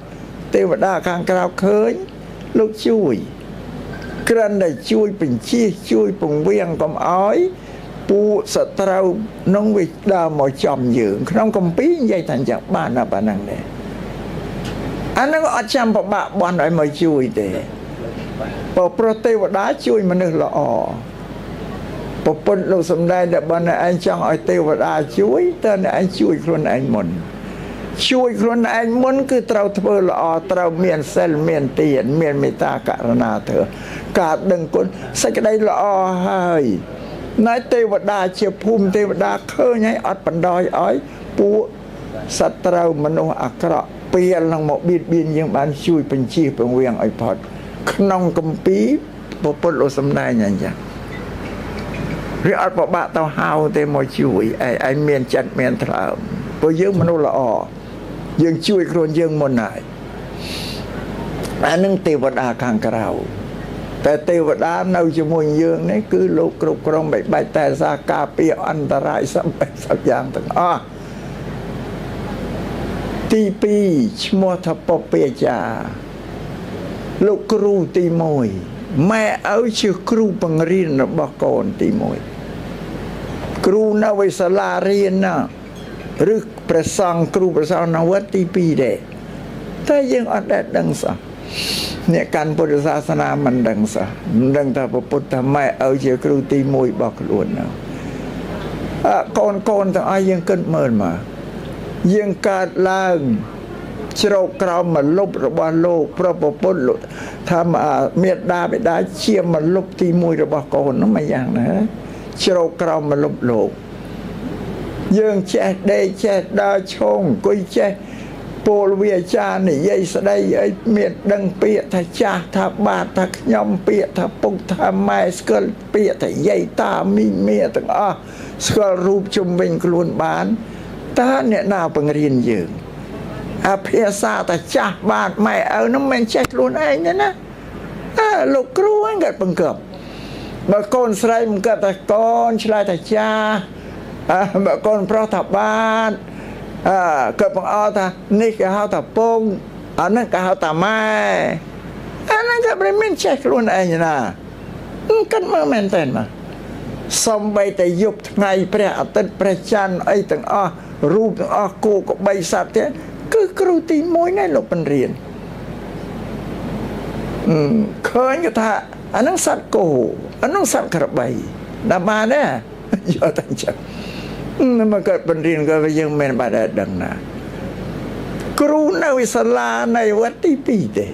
ទេវតាខាងក្រៅឃើញលោកជួយគ្រាន់តែជួយបញ្ជាជួយពង្វៀងកុំឲ្យពួកសត្រូវនឹងវាដើរមកចំយើងក្នុងគម្ពីរនិយាយថាអញ្ចឹងបានតែប៉ុណ្្នឹងដែរអានឹងអត់ចាំពិបាកបន់ឲ្យមកជួយទេព្រោះទេវតាជួយមនុស្សល្អប្រពន្ធលោកសំដែងតែបើអ្នកឯងចង់ឲ្យទេវតាជួយតើអ្នកឯងជួយខ្លួនឯងមុនជួយខ្លួនឯងមុនគឺត្រូវធ្វើល្អត្រូវមានសិលមានទានមានមេត្តាករុណាធ្វើការដឹងគុណសេចក្តីល្អហើយណែទេវតាជាភូមិទេវតាឃើញហើយអត់បណ្ដោយឲ្យពួកសត្រូវមនុស្សអាក្រក់ ពីលនឹងមកបៀតបៀនយើងបានជួយបញ្ជាពង្វាងឲ្យផុតក្នុងគម្ពីរពុទ្ធលោកសំដែងអញ្ចឹងវាអត់ពិបាកទៅហៅទេមកជួយឯងមានចិត្តមានថ្លើមព្រោះយើងមនុស្សល្អយើងជួយខ្លួនយើងមុនហើយអានឹងទេវតាខាងក្រៅតែទេវតានៅជាមួយយើងនេះគឺលោកគ្រប់គ្រងមិនបាច់តែសារការពារអន្តរាយសពសពយ៉ាងទាំងអស់ទី2ឈ្មោះថាពពាចាលោកគ្រូទី1ម៉ែឪជាគ្រូបង្រៀនរបស់កូនទី1គ្រូនៅវិសាលារៀនណាឬព្រះសង្ឃគ្រូព្រះសង្ឃនៅវត្តទី2ដែរតែយើងអត់ដែលដឹងសោះអ្នកកាន់ពុទ្ធសាសនាមិនដឹងសោះមិនដឹងថាពុទ្ធថាម៉ែឪជាគ្រូទី1របស់ខ្លួនណាកូនទាំងអស់យើងគិតមើលមកយើងកើតឡើងជ្រោកក្រោមមលុបរបស់លោកព្រះពុទ្ធលោកថាមេដាបិតាជាមលុបទី1របស់កូននោះមួយយ៉ាងណាជ្រោកក្រោមមលុបលោកយើងចេះដេកចេះដើរឈោងអង្គុយចេះពលវាចានិយាយស្ដីអីមានដឹងពាក្យថាចាស់ថាបាទថាខ្ញុំពាក្យថាពុកថាម៉ែស្គាល់ពាក្យថាយាយតាមីមាទាំងអស់ស្គាល់រូបជុំវិញខ្លួនបានតើអ្នកណាបង្រៀនយើងអាភាសាថាចាស់បាទម៉ែឪនោះមិនចេះខ្លួនឯងទេណាអើលោកគ្រូហ្នឹងគាត់បង្កប់បើកូនស្រីបង្កប់ថាកូនឆ្លើយថាចាស់បើកូនប្រុសថាបាទអើគាត់បង្អល់ថានេះគេហៅថាពងអាហ្នឹងគេហៅថាម៉ែអាហ្នឹងក៏មិនមានចេះខ្លួនឯងណាគិតមើលមែនតើមកសំបីតែយប់ថ្ងៃព្រះអាទិត្យព្រះច័ន្ទអីទាំងអស់រូបទាំងអស់គោក្បីសត្វទៀតគឺគ្រូទី1នេះលោកបង្រៀនឃើញគេថាអាហ្នឹងសត្វគោអាហ្នឹងសត្វក្របីដល់បានទេយកតែអញ្ចឹងមកកើតបង្រៀនក៏យើងមិនបានដឹងណាគ្រូនៅវិសាលានៃវត្តទី2ទេ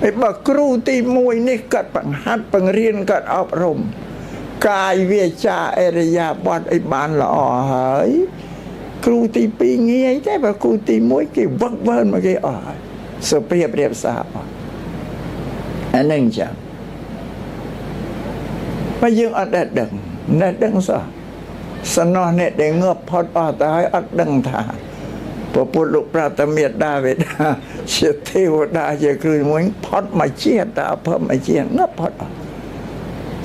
ហើយបើគ្រូទី1នេះគាត់បង្ហាត់បង្រៀនគាត់អប់រំកាយវាចាអរិយាបថអីបានល្អហើយគ្រូទី2ងាយទេបើគ្រូទី1គេវឹកវើមកគេអស់ហើយសុភាពរៀបសារអស់អានឹងចឹងបើយើងអត់ដែលដឹងណែដឹងសោះសំណោះអ្នកដែលងាប់ផុតអស់ទៅហើយអត់ដឹងថាពុទ្ធលោកប្រាប់តែមេដាវេដាជាទេវតាជាគ្រូមួយផុតមកជាតិតើអភ័ព្វមកជាតិងាប់ផុតអស់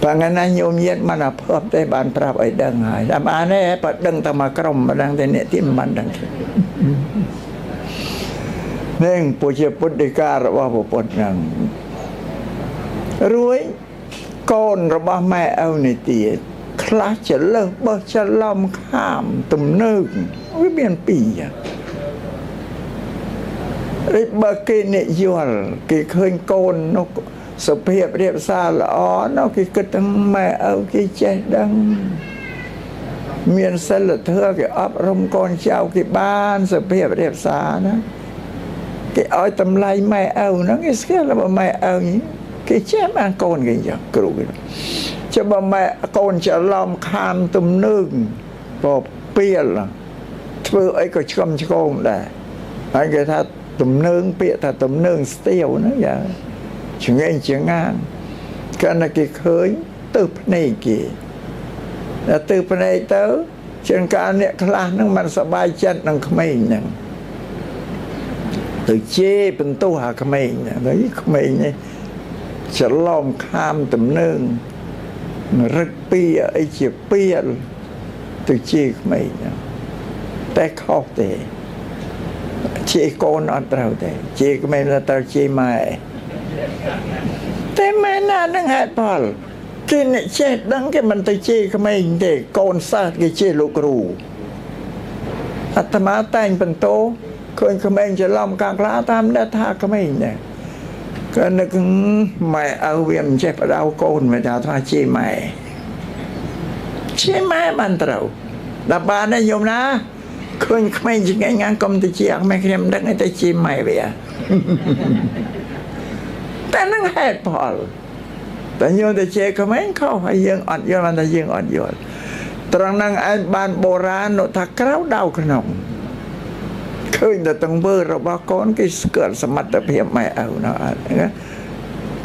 បើថ្ងៃណាញោមញាតមិនអភ័ព្វទេបានប្រាប់ឲ្យដឹងហើយតែបានទេបើដឹងតែមកក្រុមមិនដឹងទេអ្នកទៀតមិនបានដឹងទេនឹងពុជាពុទ្ធិការបស់ពុទ្ធហ្នឹងរួយកូនរបស់ម៉ែឪនេះទៀតខ្លះចលើសបោះច្រឡំខាមទំនើងវាមានពីរឬបើគេនិយល់គេឃើញកូននោះសុភាពរៀបសារល្អនោះគេគិតថាម៉ែឪគេចេះដឹងមានសិលធម៌គេអប់រំកូនចៅគេបានសុភាពរៀបសារណាគេឲ្យតម្លៃម៉ែឪហ្នឹងគេស្គាល់របស់ម៉ែឪគេចេះបានកូនគេយ៉ាងគ្រូគេចុះបើម៉ែកូនច្រឡំខានទំនើងពពាលធ្វើអីក៏ឆ្កំឆ្គងដែរហើយគេថាទំនើងពាក្យថាទំនើងស្ទាវហ្នឹងយ៉ាងឆ្ងេងចងាងកាលណាគេឃើញទៅភ្នែកគេដល់ទៅភ្នែកទៅជាងកាលអ្នកខ្លះហ្នឹងមិនសប្បាយចិត្តនឹងក្មេងហ្នឹងទៅជេរបន្ទោសអាក្មេងហ្នឹងហើយក្មេងនេះច្រឡំខាមទំនើងរឹកពីអីជាពៀលទៅជេរក្មេងហ្នឹងតែខុសទេជេរកូនអត់ត្រូវទេជេរក្មេងត្រូវជេរម៉ែតែម៉ែណានឹងហេតុផលគេអ្នកចេះដឹងគេមិនទៅជេរក្មេងទេកូនសិស្សគេជេរលោកគ្រូអាត្មាតែងបន្ទោឃើញក្មេងច្រឡំកាងខ្លះតាមដែលថាក្មេងដែរក៏នឹកម៉ែឪវាមិនចេះបដៅកូនមិនថាជេរម៉ែជេរម៉ែបានត្រូវដល់បានទេញោមណាឃើញក្មេងចង្អេងងាងកុំទៅជាក្មេងខ្ញុំមិនដឹងទេជេរម៉ែវាតែនឹងហេតុផលតែញោមទៅជេរក្មេងខុសហើយយើងអត់យល់បានតែយើងអត់យល់ត្រង់ហ្នឹងឯងបានបុរាណនោះថាក្រៅដៅក្នុង ឃើញតែទង្វើរបស់កូនគេស្គាល់សមត្ថភាពម៉ែឪណោះអត់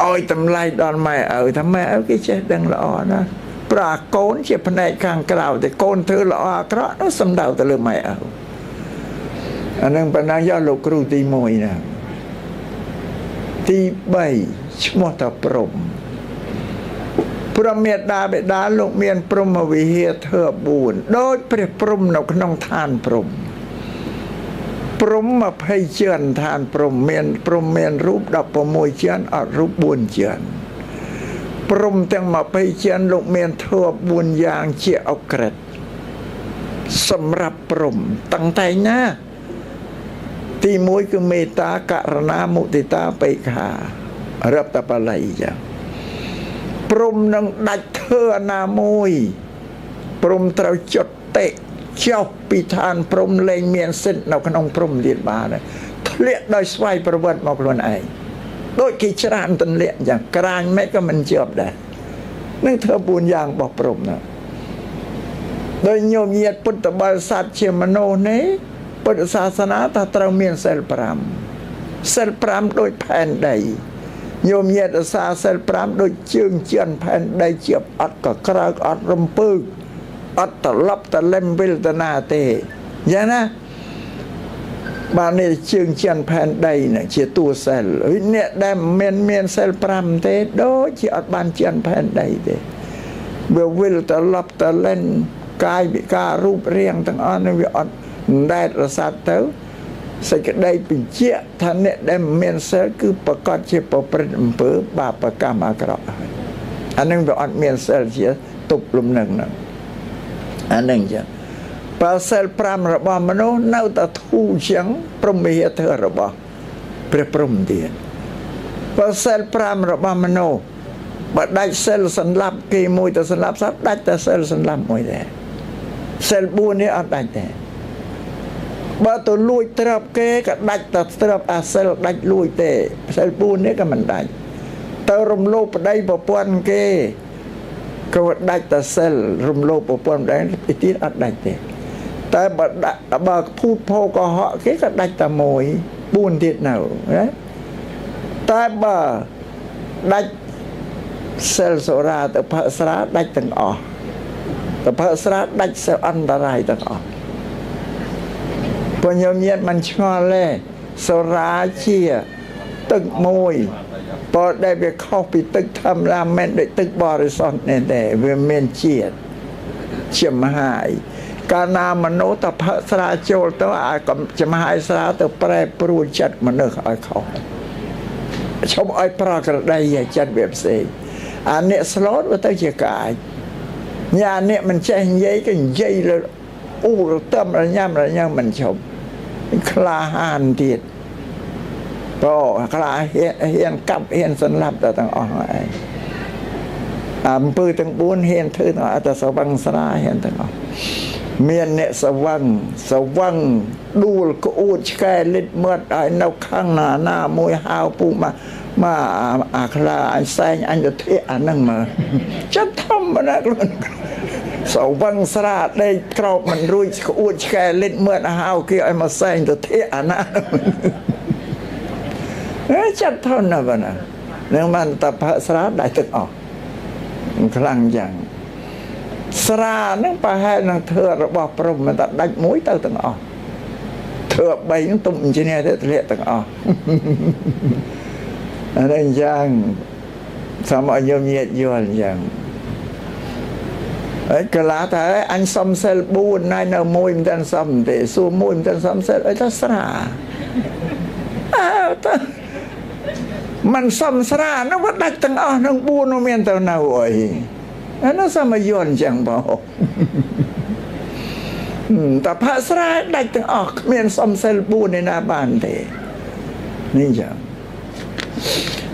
ឲ្យតម្លៃដល់ម៉ែឪថាម៉ែឪគេចេះដឹងល្អណាស់ប្រាកូនជាផ្នែកខាងក្រៅតែកូនធ្វើល្អអាក្រក់នោះសំដៅទៅលើម៉ែឪអានឹងបណ្ដាយកលោកគ្រូទី1ណាទី3ឈ្មោះថាព្រំព្រមេដាបេដាលោកមានព្រហ្មវិហារធ្វើ4ដូចព្រះព្រំនៅក្នុងឋានព្រំព្រំ20ជាន់ឋានព្រំមានព្រំមានរូប16ជាន់អត់រូប4ជាន់ព្រំទាំង20ជាន់លោកមានធ្វើ4យ៉ាងជាអក្រិតសម្រាប់ព្រំតាំងតែណាទី1គឺមេត្តាករណាមុទិតាបេក្ខារាប់តបល័យចឹងព្រំនឹងដាច់ធ្វើអណាមួយព្រំត្រូវចុតតិចុះពីឋានព្រំលែងមានសិទ្ធិនៅក្នុងព្រំទៀតបានធ្លាក់ដោយស្វ័យប្រវត្តិមកខ្លួនឯងដូចគេច្រានទន្លាក់ចឹងក្រាញមិនក៏មិនជាប់ដែរនឹងធ្វើ4យ៉ាងរបស់ព្រំណាដោយញោមញាតពុទ្ធបរិស័ទជាមនុស្សនេះពុទ្ធសាសនាថាត្រូវមានសិល5សិល5ដូចផែនដីញោមញាតសាសិល5ដូចជើងជឿនផែនដីជាប់អត់ក៏ក្រើកអត់រំពើកអត់ត្រឡប់តលឹមវិលតណាទេយ៉ាងណាបាននេះជើងជឿនផែនដីនេះជាតួសិលអ្នកដែលមិនមានសិល5ទេដូចជាអត់បានជឿនផែនដីទេវាវិលត្រឡប់តលិនកាយវិការរូបរាងទាំងអស់នេះវាអត់ដែតរសាត់ទៅសេចក្តីបញ្ជាក់ថាអ្នកដែលមានសិលគឺប្រកាសជាប្រព្រឹត្តអំពើបាបកម្មអាក្រក់ហើយអានឹងវាអត់មានសិលជាទប់លំនឹងហ្នឹងអានឹងចឹងបើសិល5របស់មនុស្សនៅតែធូរជាងព្រហ្មវិហារធម៌របស់ព្រះព្រហ្មទៀតបើសិល5របស់មនុស្សបើដាច់សិលសម្លាប់គេមួយទៅសម្លាប់សត្វដាច់តែសិលសម្លាប់មួយដែរសិល4នេះអត់ដាច់ទេបើទៅលួចទ្រព្យគេក៏ដាច់តែទ្រព្យអាសិលដាច់លួចទេសិល4នេះក៏មិនដាច់ទៅរំលោភប្តីប្រពន្ធគេក៏ដាច់តែសិលរំលោភប្រពន្ធដែរទៀតអត់ដាច់ទេតែបើដាក់បើភូតភោកុហកគេក៏ដាច់តែមួយ4ទៀតនៅណាតែបើដាច់សិលសូរាទៅផឹកស្រាដាច់ទាំងអស់ទៅផឹកស្រាដាច់សិលអន្តរាយទាំងអស់ពញញាតមិនឆ្ងល់ទេសូរាជាទឹកមួយបើដែលវាខុសពីទឹកធម្មតាមិនដូចទឹកបរិសុទ្ធនេះទេវាមានជាតិជាមហាយកាលណាមនុស្សទៅផឹកស្រាចូលទៅអាចំហាយស្រាទៅប្រែប្រួលចិត្តមនុស្សឲ្យខុសឈប់ឲ្យប្រក្រតីឲ្យចិត្តវាផ្សេងអាអ្នកស្លូតវាទៅជាកាចញ៉ាអ្នកមិនចេះនិយាយក៏និយាយលើអូរតំរញ៉ាំរញ៉ាំមិនឈប់ក្លាហានទៀតបើក្លាហ៊ានកាប់ហ៊ានសម្លាប់តែទាំងអស់ឯងអំពើទាំង4ហ៊ានធ្វើទាំងអត់តែសវឹងស្រាហ៊ានទាំងអស់មានអ្នកសវឹងសវឹងដួលក្អួតឆ្កែលិតមាត់ឲ្យនៅខាងណាណាមួយហៅពូមកមកអាខ្លាអញសែងអញទៅធាក់អាហ្នឹងមកចិត្តធម្មតាខ្លួនសវឹងស្រាដេកក្រោបមិនរួចក្អួតឆ្កែលិតមាត់ហៅគេឲ្យមកសែងទៅធាក់អាណាចិត្តធន់ណាស់បងណានឹងបានតផឹកស្រាដាច់ទឹកអស់ខ្លាំងយ៉ាងស្រាហ្នឹងប្រហែលនឹងធ្វើរបស់ព្រំមិនតែដាច់មួយទៅទាំងអស់ធ្វើ3ហ្នឹងទុំអញ្ចឹងទេធ្លាក់ទាំងអស់អានេះយ៉ាងសូមឲ្យញោមញាតយល់យ៉ាងហើយកលាថាអញសុំសិល4ណៃនៅមួយមិនទាន់សុំទេសួរមួយមិនទាន់សុំសិលអីថាស្រាអើតើមិនសុំស្រានោះវាដាច់ទាំងអស់នឹង4នោះមានទៅនៅអីអានោះសមយន្តចឹងបងតែផាស្រាដាច់ទាំងអស់គ្មានសុំសិល4ឯណាបានទេនេះចឹង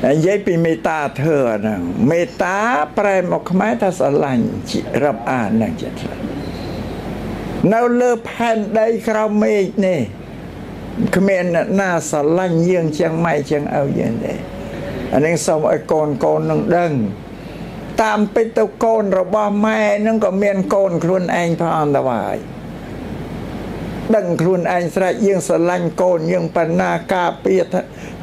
និយាយពីមេត្តាធម៌ហ្នឹងមេត្តាប្រែមកខ្មែរថាស្រឡាញ់រាប់អានហ្នឹងចិត្តនៅលើផែនដីក្រោមមេឃនេះគ្មានអ្នកណាស្រឡាញ់យើងជាងម៉ែជាងឪយើងទេអានេះសូមឲ្យកូនកូននឹងដឹងតាមពិតទៅកូនរបស់ម៉ែនឹងក៏មានកូនខ្លួនឯងផងទៅហើយ ដឹងខ្លួនឯងស្រេចយើងស្រឡាញ់កូនយើងបណ្ណាការពារ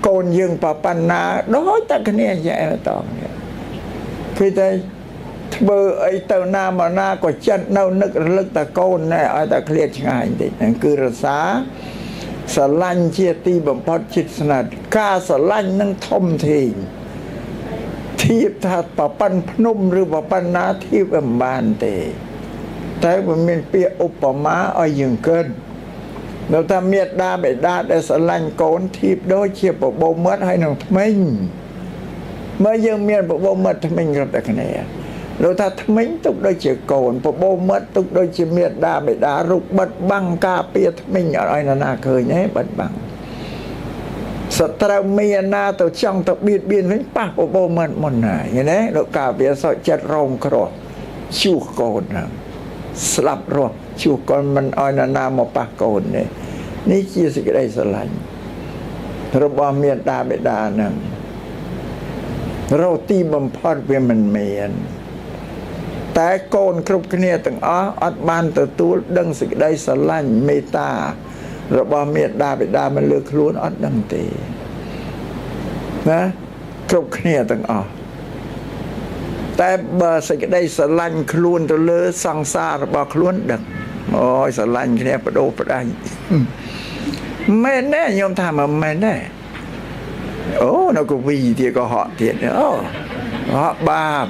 កូនយើងបណ្ណាដូចតែគ្នាចែតងគឺតែធ្វើអីទៅណាមកណាក៏ចិត្តនៅនឹករលឹកតែកូនណែឲ្យតែឃ្លាតឆ្ងាយបន្តិចហ្នឹងគឺរសាស្រឡាញ់ជាទីបំផុតចិត្តស្និទ្ធការស្រឡាញ់នឹងធំធេងធៀបថាប្រប៉ិនភ្នំឬប្រប៉ិនណាធៀបមិនបានទេតែវាមានពាក្យឧបមាឲ្យយើងគិតនៅថាមេដាបេដាដែលស្រឡាញ់កូនធៀបដូចជាបបោមាត់ហើយនឹងថ្មិញមើលយើងមានបបោមាត់ថ្មិញគ្រប់តែគ្នាលោកថាថ្មិញទុកដូចជាកូនបបោមាត់ទុកដូចជាមេដាបេដារូបបិទបាំងការពារថ្មិញអត់ឲ្យនរណាឃើញទេបិទបាំងសត្រូវមានណាទៅចង់ទៅបៀតបៀនវិញប៉ះបបោមាត់មុនណាយល់ទេលោកការពារសុខចិត្តរងគ្រោះជួសកូនហ្នឹងស្លាប់រស់ជួសកូនមិនឲ្យនរណាមកប៉ះកូនទេនេះជាសេចក្តីស្រឡាញ់របស់មេដាបេដាហ្នឹងរកទីបំផុតវាមិនមានតែកូនគ្រប់គ្នាទាំងអស់អត់បានទទួលដឹងសេចក្តីស្រឡាញ់មេត្តារបស់មេដាបេដាមិនលើខ្លួនអត់ដឹងទេណាគ្រប់គ្នាទាំងអស់តែបើសេចក្តីស្រឡាញ់ខ្លួនទៅលើសង្សាររបស់ខ្លួនដឹងអូយស្រឡាញ់គ្នាបដូរផ្ដាច់មែនទេខ្ញុំថាមិនមែនទេអូនៅកវីទៀតក៏ហក់ទៀតអូហក់បាប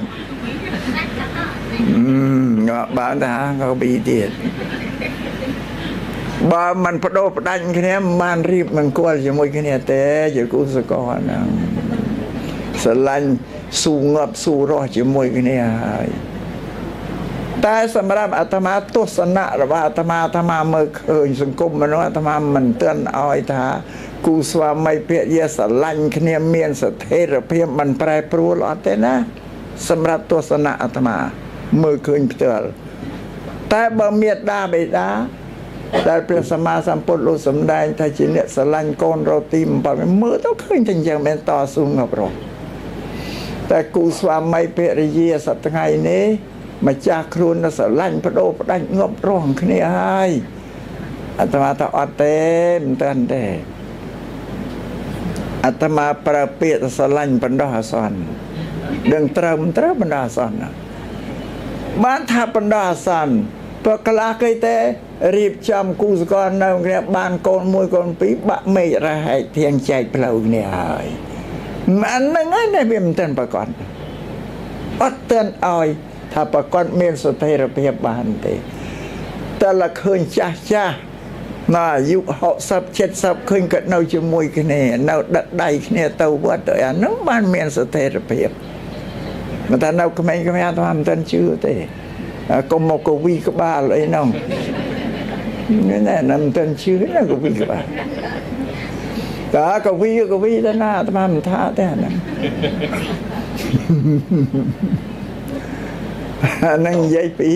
ងក់បានថាកវីទៀតបើមិនបដូរផ្ដាច់គ្នាមិនបានរៀបមង្គលជាមួយគ្នាទេជាគូសកលហ្នឹងស្រឡាញ់ស៊ូងាប់ស៊ូរស់ជាមួយគ្នាហើយតែសម្រាប់អាត្មាទស្សនៈរបស់អាត្មាអាត្មាមើលឃើញសង្គមមនុស្សអាត្មាមិនទាន់ឲ្យថាគូស្វាមីភរិយាស្រឡាញ់គ្នាមានស្ថិរភាពមិនប្រែប្រួលអត់ទេណាសម្រាប់ទស្សនៈអាត្មាមើលឃើញផ្ទាល់តែបើមេដាបេដាដែលព្រះសម្មាសម្ពុទ្ធលោកសម្ដែងថាជាអ្នកស្រឡាញ់កូនរកទីបំផុតមើលទៅឃើញតែអញ្ចឹងមិនតស៊ូងាប់រស់តែគូស្វាមីភរិយាសប្តាហ៍ថ្ងៃនេះម្ចាស់ខ្លួននៅស្រឡាញ់បដូរផ្ដាច់ងាប់រស់គ្នាហើយអាត្មាថាអត់ទេមិនទាន់ទេអាត្មាប្រើពាក្យស្រឡាញ់បណ្ដោះអាសន្នដឹងត្រូវមិនត្រូវបណ្ដោះអាសន្នបានថាបណ្ដោះអាសន្នព្រោះខ្លះគេទេរៀបចំគូសកលនៅគ្នាបានកូនមួយកូនពីរបាក់មេឃរហែកធៀងចែកផ្លូវគ្នាហើយអាហ្នឹងហើយវាមិនទាន់ប្រកបអត់ទាន់ឲ្យថាប្រកបមានស្ថិរភាពបានទេតែលឃើញចាស់ចាស់ណាអាយុ60 70ឃើញគាត់នៅជាមួយគ្នានៅដឹកដៃគ្នាទៅវត្តទៅអាហ្នឹងបានមានស្ថិរភាពមិនថានៅក្មេងៗអាត្មាមិនទាន់ជឿទេកុំមកកវីក្បាលអីហ្នឹងនេះណែមិនទាន់ជឿណាកវីក្បាលតើកវីកវីទៅណាអាត្មាមិនថាទេអាហ្នឹងអាហ្នឹងនិយាយពី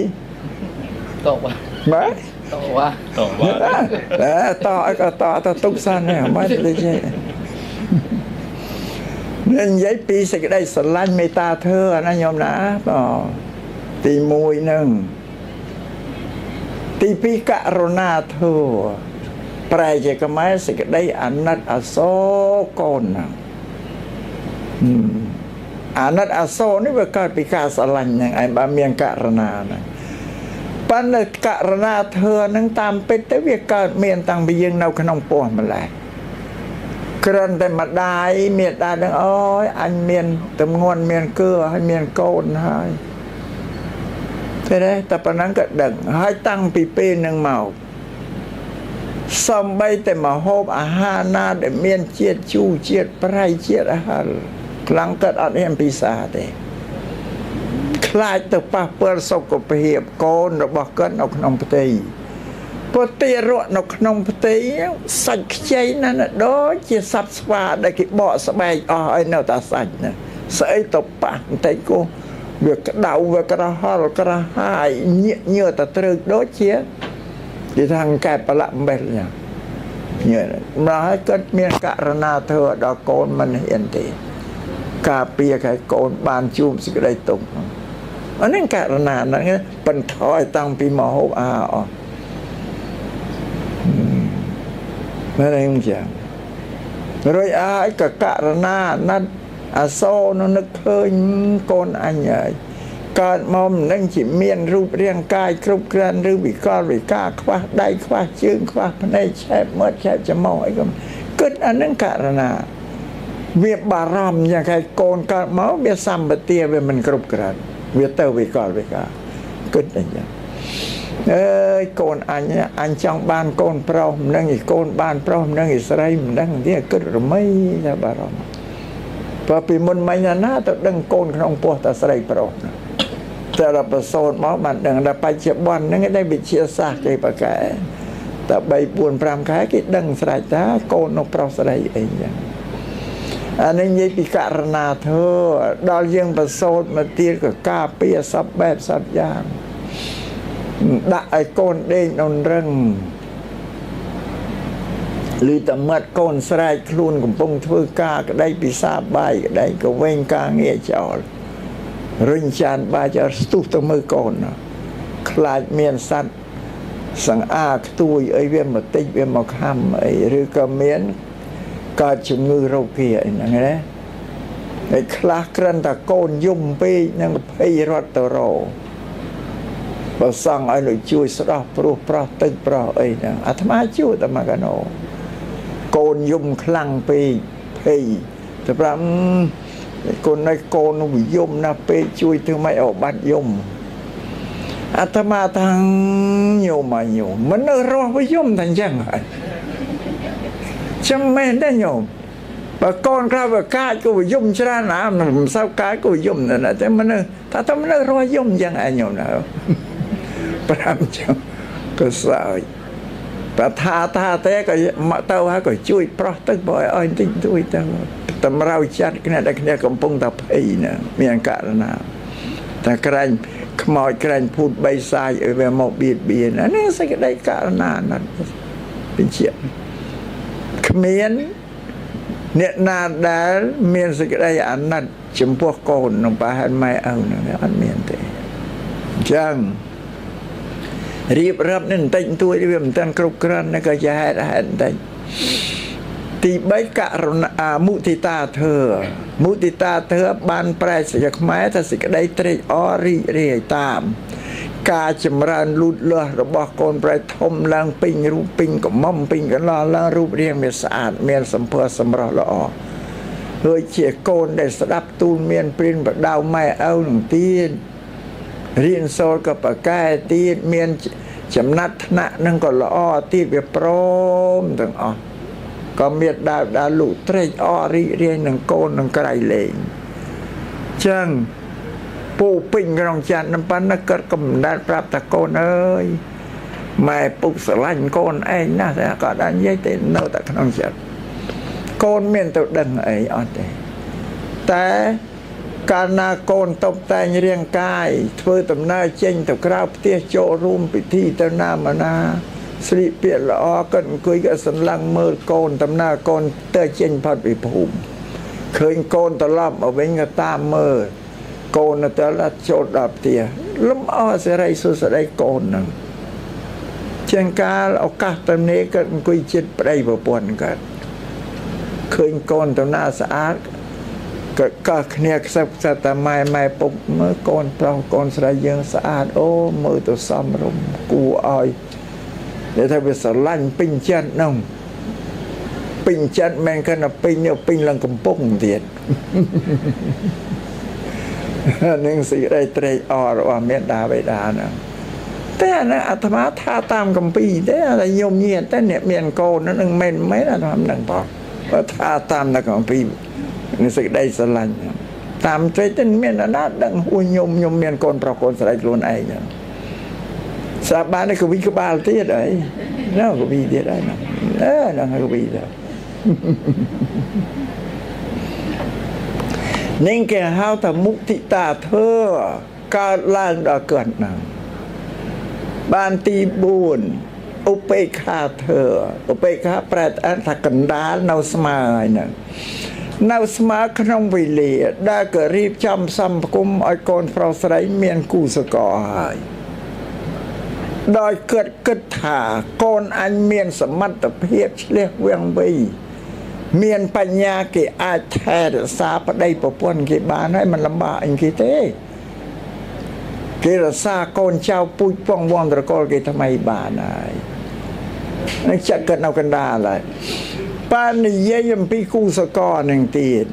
តបបាទតវ៉ាតវ៉ាតអីក៏តទៅទុកសិនហ្នឹងមិនទេចេះនិយាយពីសេចក្តីស្រឡាញ់មេត្តាធម៌អាណាញោមណាបងទី1ហ្នឹងទី2ករុណាធម៌ប្រែជាខ្មែរសេចក្តីអាណិតអាសូរកូនហ្នឹងអាណិតអាសូរនេះវាកើតពីការស្រឡាញ់ហ្នឹងឯងបើមានករុណាហ្នឹងប៉ុន្តែករណាធម៌ហ្នឹងតាមពិតទៅវាកើតមានតាំងពីយើងនៅក្នុងពោះម្ល៉េះគ្រាន់តែម្ដាយមេដាដឹងអូយអញមានតម្ងន់មានគឺហើយមានកូនហើយទេតែប៉ុណ្ណឹងក៏ដឹងហើយតាំងពីពេលហ្នឹងមកសំបីតែមកហូបអាហារណាដែលមានជាតិជូរជាតិប្រៃជាតិហឹរខ្លាំងកើតអត់ហ៊ានពិសាទេខ្លាចទៅប៉ះពាល់សុខភាពកូនរបស់គាត់នៅក្នុងផ្ទៃព្រោះទារកនៅក្នុងផ្ទៃសាច់ខ្ចីណាស់ដូចជាសត្វស្វាដែលគេបកស្បែកអស់ឲ្យនៅតែសាច់ណាស្អីទៅប៉ះបន្តិចគោវាក្តៅវាក្រហល់ក្រហាយញាក់ញើតែត្រើកដូចជាគេថាកែប្រឡាក់អំបិលញ៉ាំញើម្ល៉េះហើយគាត់មានករណាធ្វើដល់កូនមិនហ៊ានទេការពារឲ្យកូនបានជួបសេចក្តីទុក្ខអានេះករណាហ្នឹងបន្ថយតាំងពីមកហូបអាហារអស់ មែនទេចឹងរួចអើយក៏ករណាណាត់អាសូរនៅនឹកឃើញកូនអញហើយកើតមកមិនដឹងជាមានរូបរាងកាយគ្រប់គ្រាន់ឬវិកលវិការខ្វះដៃខ្វះជើងខ្វះភ្នែកឆែបមាត់ឆែបច្មោះអីក៏គិតអានឹងករណាវាបារម្ភយ៉ាងគេកូនកើតមកវាសម្បទាវាមិនគ្រប់គ្រាន់វាទៅវិកលវិការគិតអញ្ចឹងអើយកូនអញអញចង់បានកូនប្រុសមិនដឹងឯកូនបានប្រុសមិនដឹងឯស្រីមិនដឹងទេគិតរមីតែបារម្ភព្រោះពីមុនមិញណាទៅដឹងកូនក្នុងពោះតែស្រីប្រុសតែដល់ប្រសូតមកបានដឹងដល់បច្ចុប្បន្នហ្នឹងឯងវិទ្យាសាស្ត្រគេប្រកែតែ3 4 5ខែគេដឹងស្រេចតាកូននោះប្រុសស្រីអីចឹងអានេះនិយាយពីករណាធ្វើដល់យើងប្រសូតមកទៀតក៏ការពារសពបែបសពយ៉ាងដាក់ឲ្យកូនដេកក្នុងរឹងឬតែមាត់កូនស្រែកខ្លួនកំពុងធ្វើការក្តីពិសាបាយក្តីក៏វែងការងារចោលរុញចានបាយចោលស្ទុះទៅមើលកូនខ្លាចមានសត្វសង្អាខ្ទួយអីវាមកតិចវាមកខំអីឬក៏មានកើតជំងឺរោគាអីហ្នឹងណាហើយខ្លះក្រិនតែកូនយំពេកនឹងភ័យរត់ទៅរោបើសង់ឲ្យលោកជួយស្ដោះព្រោះប្រោះទឹកប្រោះអីហ្នឹងអាត្មាជួយតែមកកណោកូនយំខ្លាំងពេកភ័យតែប្រាប់កូននេះកូននោះយំណាស់ពេកជួយធ្វើម៉េចឲ្យបាត់យំអាត្មាថាញោមញោមមិននៅរស់វាយំតែអញ្ចឹងហើយចាំមែនទេញោមបើកូនខ្លះវាកាចក៏វាយំច្រើនណាស់មិនសូវកាចក៏យំដែរតែមិនថាតែមិនរស់យំអញ្ចឹងឯងញោមណាប្រាប់ចឹងក៏សើចបើថាទេក៏មកទៅហើយក៏ជួយប្រោះទឹកបើឲ្យបន្តិចបន្តួចទៅតម្រូវចិត្តគ្នាដែលគ្នាកំពុងតែភ័យណាមានករណាតែក្រែងខ្មោចក្រែងភូតបីសាយឲ្យវាមកបៀតបៀនអានេះសេចក្តីករណាណាស់បញ្ជាក់គ្មានអ្នកណាដែលមានសេចក្តីអាណិតចំពោះកូននឹងប្រហែលម៉ែឪនឹងអត់មានទេអញ្ចឹងរៀបរាប់នេះបន្តិចបន្តួចវាមិនទាន់គ្រប់គ្រាន់ក៏ជាហេតុបន្តិចទី3ករណាមុទិតាធើមុទិតាធើបានប្រែជាខ្មែរថាសេចក្តីត្រេកអររីករាយតាមការចម្រើនលូតលាស់របស់កូនប្រែធំឡើងពេញរូបពេញកំមុំពេញកន្លោះឡើងរូបរាងវាស្អាតមានសម្ផស្សសម្រស់ល្អហើយជាកូនដែលស្ដាប់ទូលមានព្រានបដៅម៉ែឪនឹងទៀតរៀនសូត្រក៏ប្រកែទៀតមានចំណាត់ថ្នាក់នឹងក៏ល្អទៀតវាព្រមទាំងអស់ក៏មានដើរលុត្រេកអររីករាយនឹងកូននឹងក្រៃលែងចឹងពូពេញក្នុងចិត្តនឹងប៉ុណ្ណឹងគាត់ក៏មិនដែលប្រាប់ថាកូនអើយម៉ែពុកស្រឡាញ់កូនឯងណាស់តែគាត់ដល់និយាយទេនៅតែក្នុងចិត្តកូនមានទៅដឹងអីអត់ទេតែកាលណាកូនតបតែងរាងកាយធ្វើដំណើរចេញទៅក្រៅផ្ទះចូលរួមពិធីទៅណាមកណាស្លៀកពាក់ល្អគាត់អង្គុយក៏សម្លឹងមើលកូនដំណើរកូនទៅចេញផុតពីភូមិឃើញកូនត្រឡប់មកវិញក៏តាមមើលកូនទៅដល់ចូលដល់ផ្ទះលំអសេរីសុស្ដីកូនហ្នឹងជាងកាលឱកាសទៅនេះគាត់អង្គុយចិត្តប្តីប្រពន្ធគាត់ឃើញកូនទៅណាស្អាតក៏កោះគ្នាខ្សឹបខ្សឹបតែម៉ែពុកមើលកូនប្រុសកូនស្រីយើងស្អាតអូមើលទៅសមរម្យគួរឲ្យដែលថាវាស្រឡាញ់ពេញចិត្តហ្នឹងពេញចិត្តមិនគិតថាពេញពេញឡើងកំពុងទៀតនឹងសេចក្តីត្រេកអររបស់មេដាបិតាហ្នឹងតែអាហ្នឹងអាត្មាថាតាមកម្ពីទេតែញោមញាតតែអ្នកមានកូនហ្នឹងមិនមែនអាត្មាមិនដឹងផងបើថាតាមនៅកម្ពីនឹងសេចក្តីស្រឡាញ់តាមត្រេកទៅមានណាដឹងហួញោមញោមមានកូនប្រុសកូនស្រីខ្លួនឯងហ្នឹងស្រាប់បានកវីក្បាលទៀតអីណាកវីទៀតហើយណាហ្នឹងកវីទៅនឹងគេហៅថាមុទិតាធើកើតឡើងដល់គាត់ហ្នឹងបានទី4ឧបេក្ខាធើឧបេក្ខាប្រែថាកណ្ដាលនៅស្មើហើយហ្នឹងនៅស្មើក្នុងវេលាដែលក៏រៀបចំសម្ពគុំឲ្យកូនប្រុសស្រីមានគូសកលហើយ ដោយគាត់គិតថាកូនអញមានសមត្ថភាពឆ្លៀសវៀងវៃមានបញ្ញាគេអាចថែរក្សាប្តីប្រពន្ធគេបានហើយមិនលំបាកអីគេទេគេរក្សាកូនចៅពូជពងវងត្រកូលគេថ្មីបានហើយនឹងចិត្តគាត់នៅកណ្ដាលហើយបាននិយាយអំពីគូសកលនឹងទៀត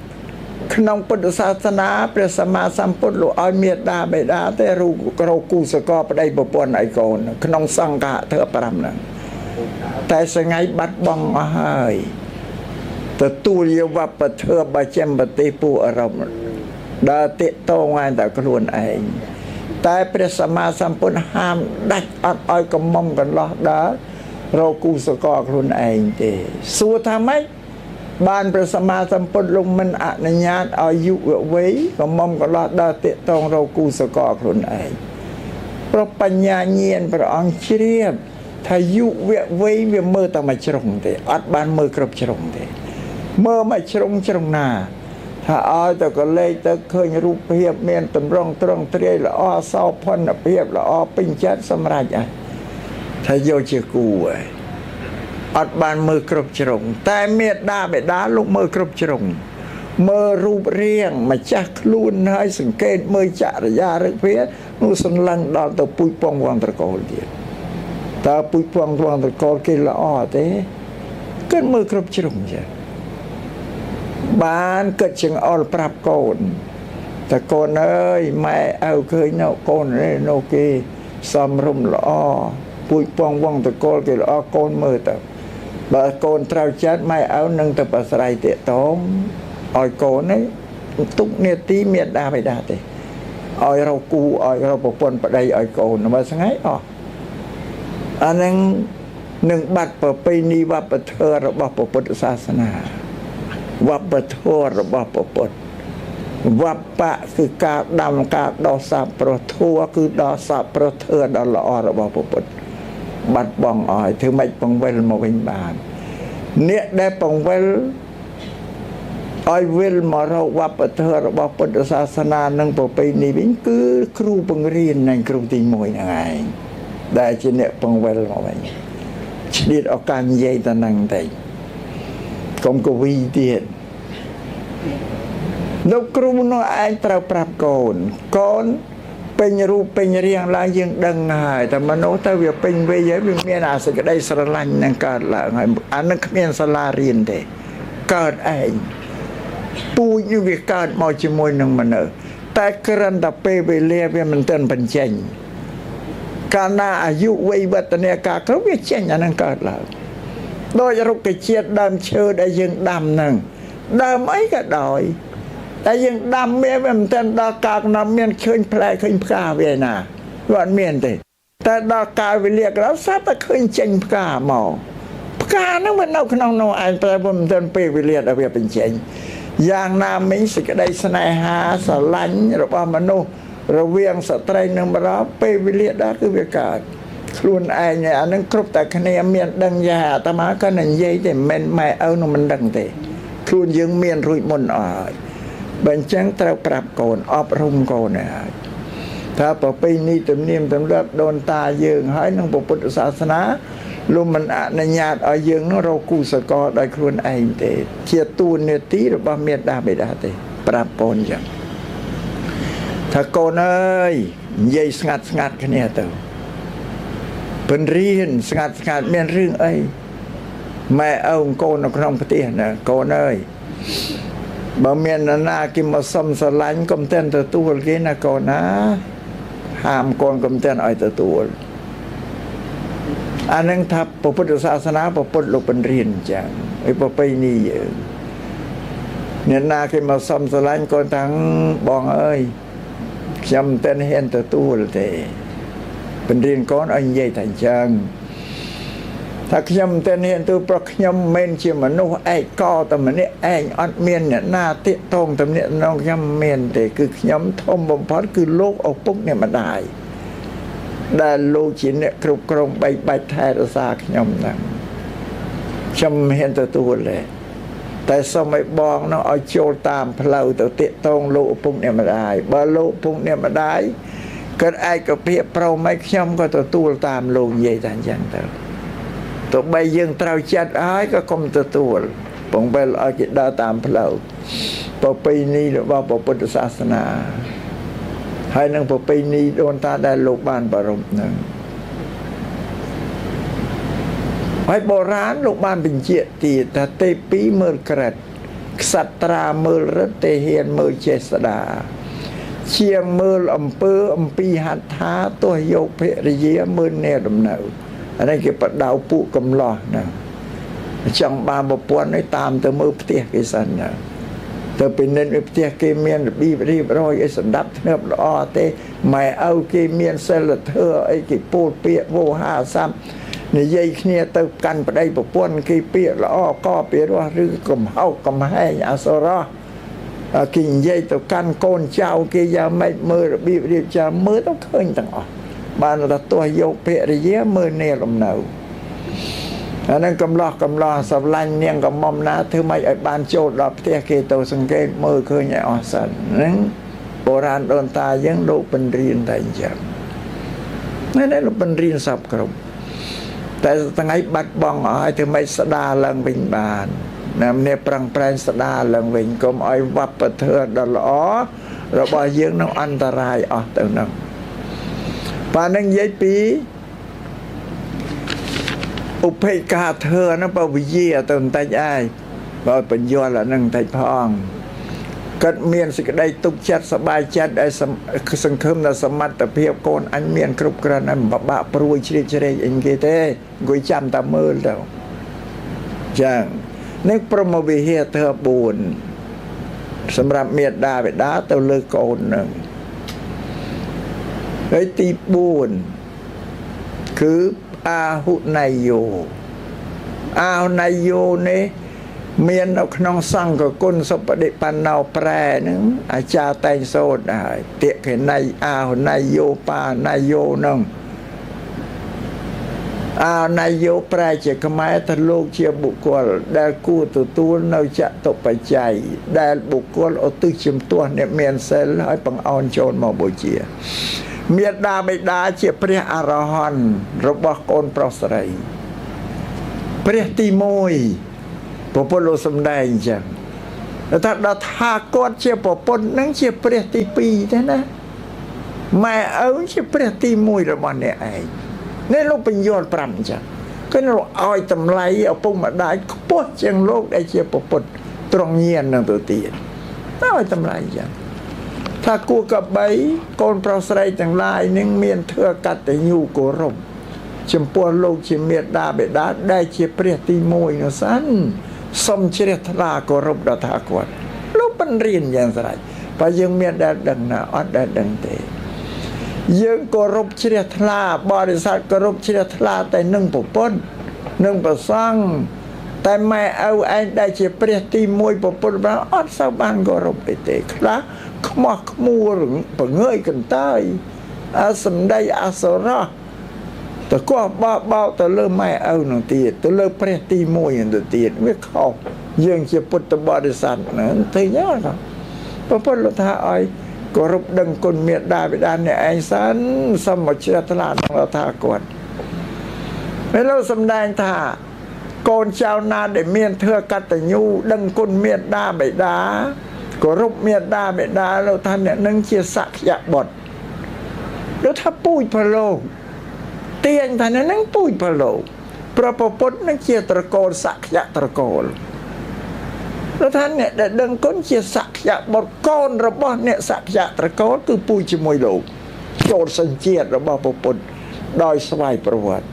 ក្នុងពុទ្ធសាសនាព្រះសម្មាសម្ពុទ្ធលោកឲ្យមេដាបេដាទេរូបរកគូសកលប្តីប្រពន្ធឲ្យកូនក្នុងសង្ឃៈធ្វើ5ហ្នឹងតែសងៃបាត់បង់អស់ហើយទទួលយកវប្បធម៌បច្ចឹមប្រទេសពួកអឺរ៉ុបដើរតាកតងឯងតែខ្លួនឯងតែព្រះសម្មាសម្ពុទ្ធហាមដាច់អត់ឲ្យកំមុំកន្លោះដើររកគូសកលខ្លួនឯងទេសួរថាម៉េចបានព្រះសម្មាសម្ពុទ្ធលោកមិនអនុញ្ញាតឲ្យយុវវ័យកំមុំកន្លោះដើរតាកតងរកគូសកលខ្លួនឯងព្រោះបញ្ញាញាណព្រះអង្គជ្រាបថាយុវវ័យវាមើលតែមួយជ្រុងទេអត់បានមើលគ្រប់ជ្រុងទេមើលមកជ្រុងជ្រុងណាថាឲ្យទៅក៏លេខទៅឃើញរូបភាពមានតម្រង់ត្រង់ទ្រាយល្អសោភ័ណភាពល្អពេញចិត្តសម្រេចហើយថាយកជាគូហើយអត់បានមើលគ្រប់ជ្រុងតែមេដាបេដាលោកមើលគ្រប់ជ្រុងមើលរូបរាងម្ចាស់ខ្លួនហើយសង្កេតមើលចរិយាឫកភានោះសន្លឹងដល់ទៅពូជពងវងត្រកូលទៀតតើពូជពងវងត្រកូលគេល្អទេគិតមើលគ្រប់ជ្រុងចាបានគិតចង្អុលប្រាប់កូនតែកូនអើយម៉ែឪឃើញនៅកូននេះនៅគេសំរុំល្អពូជពងវងតកូលគេល្អកូនមើលទៅបើកូនត្រូវចិត្តម៉ែឪនឹងទៅប្រស្រ័យតាកតងឲ្យកូននេះទុកនេតិមេដាបេដាទេឲ្យរកគូឲ្យរកប្រពន្ធប្តីឲ្យកូនបើស្ងាយអស់អានឹងនឹងបាត់ប្រពៃណីវប្បធម៌របស់ពុទ្ធសាសនាវប្បធម៌របស់ពុទ្ធវប្បៈគឺការដាំការដោះសាបប្រធัวគឺដោះសាបប្រធัวដ៏ល្អរបស់ពុទ្ធបាត់បង់អស់ហើយធ្វើម៉េចបង្វិលមកវិញបានអ្នកដែលបង្វិលឲ្យវិលមករកវប្បធម៌របស់ពុទ្ធសាសនានិងប្រពៃណីវិញគឺគ្រូបង្រៀននិងគ្រូទី1ហ្នឹងឯងដែលជាអ្នកបង្វិលមកវិញឆ្លៀតឱកាសនិយាយតែហ្នឹងតិចកុំកវីទៀតលោកគ្រូនោះឯងត្រូវប្រាប់កូនកូនពេញរូបពេញរាងឡើងយើងដឹងហើយតែមនុស្សទៅវាពេញវ័យហើយវាមានអាសេចក្តីស្រឡាញ់នឹងកើតឡើងហើយអានឹងគ្មានសាលារៀនទេកើតឯងពូជនេះវាកើតមកជាមួយនឹងមនុស្សតែគ្រាន់តែពេលវេលាវាមិនទាន់បញ្ចេញកាលណាអាយុវ័យវឌ្ឍនាការគ្រប់វាចេញអានឹងកើតឡើងដោយរុក្ខជាតិដើមឈើដែលយើងដាំហ្នឹងដើមអីក៏ដោយតែយើងដាំវាមិនទាន់ដល់កាលណាមានឃើញផ្លែឃើញផ្កាវាណាវាអត់មានទេតែដល់កាលវេលាក្រោយស្រាប់តែឃើញចេញផ្កាមកផ្កាហ្នឹងវានៅក្នុងនោះឯងតែវាមិនទាន់ពេលវេលាដែលវាបញ្ចេញយ៉ាងណាមិញសេចក្តីស្នេហាស្រឡាញ់របស់មនុស្សរវាងស្ត្រីនិងបុរសពេលវេលាដល់គឺវាកើតខ្លួនឯងអានឹងគ្រប់តែគ្នាមានដឹងយ៉ាអាត្មាក៏និយាយទេមិនមែនម៉ែឪនោះមិនដឹងទេខ្លួនយើងមានរួចមុនអស់ហើយបើអញ្ចឹងត្រូវប្រាប់កូនអប់រំកូនហើយថាប្រពៃណីទំនៀមទម្លាប់ដូនតាយើងហើយនឹងពុទ្ធសាសនាលោកមិនអនុញ្ញាតឲ្យយើងនឹងរកគូសកលដោយខ្លួនឯងទេជាតួនាទីរបស់មេដាបេដាទេប្រាប់កូនអញ្ចឹងថាកូនអើយនិយាយស្ងាត់ស្ងាត់គ្នាទៅពន្រៀនស្ងាត់ស្ងាត់មានរឿងអីម៉ែឪកូននៅក្នុងផ្ទះណាកូនអើយបើមាននរណាគេមកសុំស្រឡាញ់កុំទាន់ទទួលគេណាកូនណាហាមកូនកុំទាន់ឲ្យទទួលអានឹងថាពុទ្ធសាសនាពុទ្ធលោកបង្រៀនអញ្ចឹងឯប្រពៃណីយើងអ្នកណាគេមកសុំស្រឡាញ់កូនថាបងអើយខ្ញុំមិនទាន់ហ៊ានទទួលទេបង្រៀនកូនឲ្យនិយាយថាអញ្ចឹងថាខ្ញុំមិនទាន់ហ៊ានទទួលព្រោះខ្ញុំមិនមែនជាមនុស្សឯកោតែម្នាក់ឯងអត់មានអ្នកណាទាក់ទងតំណែងខ្ញុំមានទេគឺខ្ញុំធំបំផុតគឺលោកឪពុកអ្នកម្ដាយដែលលោកជាអ្នកគ្រប់គ្រងបីបាច់ថែរក្សាខ្ញុំហ្នឹងខ្ញុំមិនហ៊ានទទួលទេតែសូមឲ្យបងនោះឲ្យចូលតាមផ្លូវទៅទាក់ទងលោកឪពុកអ្នកម្ដាយបើលោកឪពុកអ្នកម្ដាយ គាត់ឯកភាពព្រមឲ្យខ្ញុំក៏ទទួលតាមលោកនិយាយថាអញ្ចឹងទៅទោះបីយើងត្រូវចិត្តហើយក៏កុំទទួលពងពេលឲ្យគេដើរតាមផ្លូវប្រពៃណីរបស់ពុទ្ធសាសនាហើយនឹងប្រពៃណីដូនតាដែលលោកបានប្រារព្ធនឹងហើយបុរាណលោកបានបញ្ជាក់ទៀតថាទេពីមើលក្រិតក្សត្រាមើលរិទ្ធទេហ៊ានមើលចេស្តាជាងមើលអំពើអំពីហត្ថាទោះយកភរិយាមើលអ្នកដំណើរអានេះគេបដៅពួកកំឡោះណាចង់បានប្រពន្ធឲ្យតាមទៅមើលផ្ទះគេសិនណាទៅពិនិត្យផ្ទះគេមានរបៀបរៀបរយអីសម្ដាប់ធ្នាប់ល្អទេម៉ែឪគេមានសិលធម៌អីគេពោលពាក្យវោហាស័ព្ទនិយាយគ្នាទៅកាន់ប្តីប្រពន្ធគេពាក្យល្អកពីរោះឬកំហុកកំហែងអសុរោះគេនិយាយទៅកាន់កូនចៅគេយ៉ាងម៉េចមើលរបៀបរៀបចំមើលទៅឃើញទាំងអស់បានតែទោះយកភរិយាមើលនាលំនៅអានឹងកំឡោះកំឡោះស្រឡាញ់នាងកំមុំណាធ្វើម៉េចឲ្យបានចូលដល់ផ្ទះគេទៅសង្កេតមើលឃើញឲ្យអស់សិនហ្នឹងបុរាណដូនតាយើងលោកបង្រៀនតែអញ្ចឹងនេះលោកបង្រៀនសពគ្រប់តែថ្ងៃបាត់បង់អស់ហើយធ្វើម៉េចស្ដារឡើងវិញបានណាម្នាក់ប្រឹងប្រែងស្ដារឡើងវិញកុំឲ្យវប្បធម៌ដ៏ល្អរបស់យើងនឹងអន្តរាយអស់ទៅនឹងបាទនឹងនិយាយពីឧបេក្ខាធម៌ហ្នឹងបើវិយាទៅបន្តិចឯងបើបញ្យល់អាហ្នឹងបន្តិចផងគាត់មានសេចក្តីទុកចិត្តសប្បាយចិត្តឲ្យសង្ឃឹមដល់សមត្ថភាពកូនអញមានគ្រប់គ្រាន់ហើយមិនបាក់ព្រួយជ្រៀតជ្រែកអីគេទេអង្គុយចាំតែមើលទៅចឹងនេះព្រហ្មវិហារធម៌4សម្រាប់មេដាបិតាទៅលើកូននឹងហើយទី4គឺអាហុណយយោអាហុណយយោនេះមាននៅក្នុងសង្ឃគុណសុបតិបណ្ណោប្រែហ្នឹងអាចារ្យតែងសូត្រហើយតិខេណៃអាហុណយយោបាណយយោហ្នឹងអាហុណយយោប្រែជាខ្មែរថាលោកជាបុគ្គលដែលគួរទទួលនៅចតុបច្ច័យដែលបុគ្គលឧទ្ទិសជំទាស់អ្នកមានសិលហើយបង្អោនចូលមកបូជាមេដាបិតាជាព្រះអរហន្តរបស់កូនប្រុសស្រីព្រះទី1ព្រះពុទ្ធលោកសំដែងអញ្ចឹងថាដល់ថាគាត់ជាប្រពន្ធនឹងជាព្រះទី2ទេណាម៉ែឪជាព្រះទី1របស់អ្នកឯងនេះលោកបញ្យល់5អញ្ចឹងគឺលោកឲ្យតម្លៃឪពុកម្ដាយខ្ពស់ជាងលោកដែលជាប្រពន្ធត្រង់ញាណនឹងទៅទៀតឲ្យតម្លៃអញ្ចឹងថាគួរកបីកូនប្រុសស្រីទាំងឡាយនឹងមានធ្វើកតញ្ញូគោរពចំពោះលោកជាមេដាបិតាដែលជាព្រះទី1នោះសិនសូមជ្រះថ្លាគោរពដល់ថាគាត់លោកបង្រៀនយ៉ាងស្រេចបើយើងមានដែលដឹងណាអត់ដែលដឹងទេយើងគោរពជ្រះថ្លាបរិស័ទគោរពជ្រះថ្លាតែនឹងប្រពន្ធនឹងប្រសង់តែម៉ែឪឯងដែលជាព្រះទី1ប្រពន្ធបានអត់សូវបានគោរពអីទេខ្លះខ្មោះខ្មួរបង្ើយកន្តើយអាសំដីអសុរោះទៅកោះបោបោទៅលើម៉ែឪនោះទៀតទៅលើព្រះទី1នោះទៀតវាខុសយើងជាពុទ្ធបរិស័ទហ្នឹងទេញ៉ាំព្រះពុទ្ធលោកថាឲ្យគោរពដឹងគុណមេដាបិតាអ្នកឯងសិនសូមមកជ្រះថ្លាដល់ថាគាត់ពេលលោកសំដែងថាកូនចៅណាដែលមានធ្វើកតញ្ញូដឹងគុណមេដាបិតាគោរពមេដាបិតាលោកថាអ្នកនឹងជាសក្យបុត្រលោកថាពូជប្រលោកទាញថានឹងពូជប្រលោកព្រះពុទ្ធនឹងជាត្រកូលសក្យត្រកូលលោកថាអ្នកដែលដឹងគុណជាសក្យបុត្រកូនរបស់អ្នកសក្យត្រកូលគឺពូជជាមួយលោកចូលសញ្ជាតិរបស់ពុទ្ធដោយស្វ័យប្រវត្តិ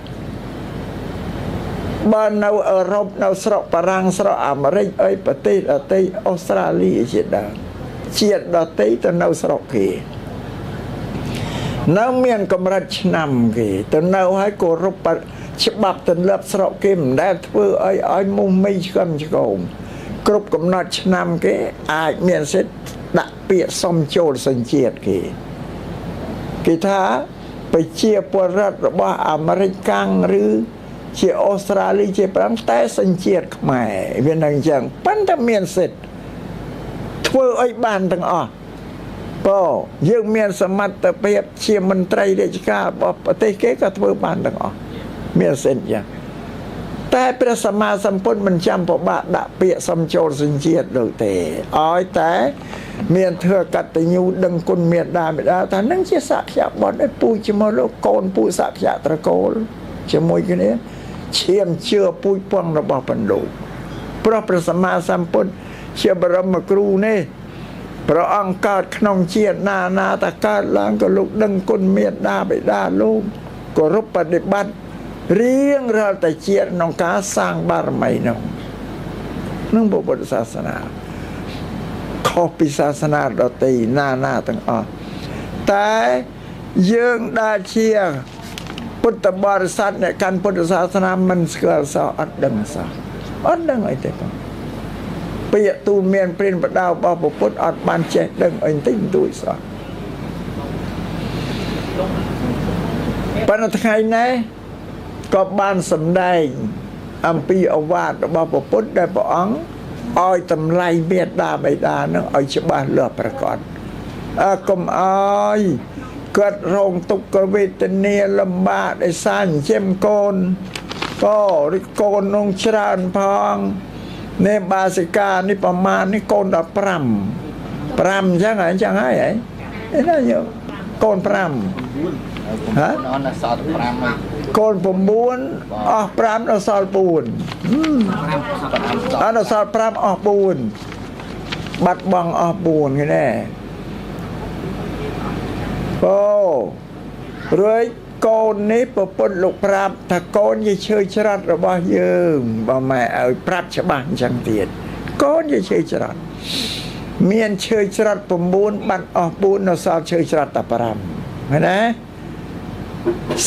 បើនៅអឺរ៉ុបនៅស្រុកបារាំងស្រុកអាមេរិកអីប្រទេសដទៃអូស្ត្រាលីជាដើមជាតិដទៃទៅនៅស្រុកគេនៅមានកម្រិតឆ្នាំគេទៅនៅឲ្យគោរពច្បាប់ទម្លាប់ស្រុកគេមិនដែលធ្វើឲ្យឲ្យមុំមីឆ្កឹមឆ្កងគ្រប់កំណត់ឆ្នាំគេអាចមានសិទ្ធិដាក់ពាក្យសុំចូលសញ្ជាតិគេគេថាប្រជាពលរដ្ឋរបស់អាមេរិកកាំងឬជាអូស្ត្រាលីជាប្រាំងតែសញ្ជាតិខ្មែរវានឹងអញ្ចឹងប៉ុន្តែមានសិទ្ធិធ្វើឲ្យបានទាំងអស់ បើយើងមានសមត្ថភាពជាមន្ត្រីរាជការរបស់ប្រទេសគេក៏ធ្វើបានទាំងអស់មានសិទ្ធិយ៉ាងតែព្រះសម្មាសម្ពុទ្ធមិនចាំពិបាកដាក់ពាក្យសំចូលសញ្ជាតិដូចទេឲ្យតែមានធ្វើកតញ្ញូដឹងគុណមេដាបិតាថានឹងជាសក្យបុត្រឯពូជាមួយលោកកូនពូសក្យត្រកូលជាមួយគ្នាឈាមជឿពូជពងរបស់បណ្ឌុព្រោះព្រះសម្មាសម្ពុទ្ធជាបរមគ្រូនេះព្រះអង្គកើតក្នុងជាតិណាណាតាកើតឡើងក៏លោកដឹងគុណមេដាបិតាលោកគោរពបដិបត្តិរៀងរាល់តែជាតិក្នុងការសាងបារមីនោះនឹងពុទ្ធសាសនាខុសពីសាសនាដទៃណាណាទាំងអស់តែយើងដែលជាពុទ្ធបរិស័ទអ្នកកាន់ពុទ្ធសាសនាមិនស្គាល់សោះអត់ដឹងសោះអត់ដឹងអីទេបងពាក្យទូលមានព្រានបដៅរបស់ពុទ្ធអត់បានចេះដឹងអីបន្តិចបន្តួចសោះប៉ុន្តែថ្ងៃនេះក៏បានសម្ដែងអំពីអវាទរបស់ពុទ្ធដែលព្រះអង្គឲ្យតម្លៃមេត្តាបិតានឹងឲ្យច្បាស់លាស់ប្រកបកុំឲ្យគាត់រងទុក្ខវេទនាលំបាកដោយសារចិញ្ចឹមកូនក៏ឬកូននោះច្រើនផងនេះបាសិកានេះប្រមាណនេះកូនដល់5 5អញ្ចឹងហើយអញ្ចឹងហើយហ៎ណាយកកូន5ហ៎ អត់សល់5ហើយកូន9អស់5ដល់សល់4អត់ដល់សល់5អស់4បាត់បង់អស់4គេណែអូរួចកូននេះប្រពន្ធលោកប្រាប់ថាកូនជាឈើច្រត់របស់យើងបើម៉ែឲ្យប្រាប់ច្បាស់អញ្ចឹងទៀតកូនជាឈើច្រត់មានឈើច្រត់9បាត់អស់4នៅសល់ឈើច្រត់តែ5ឃើញទេ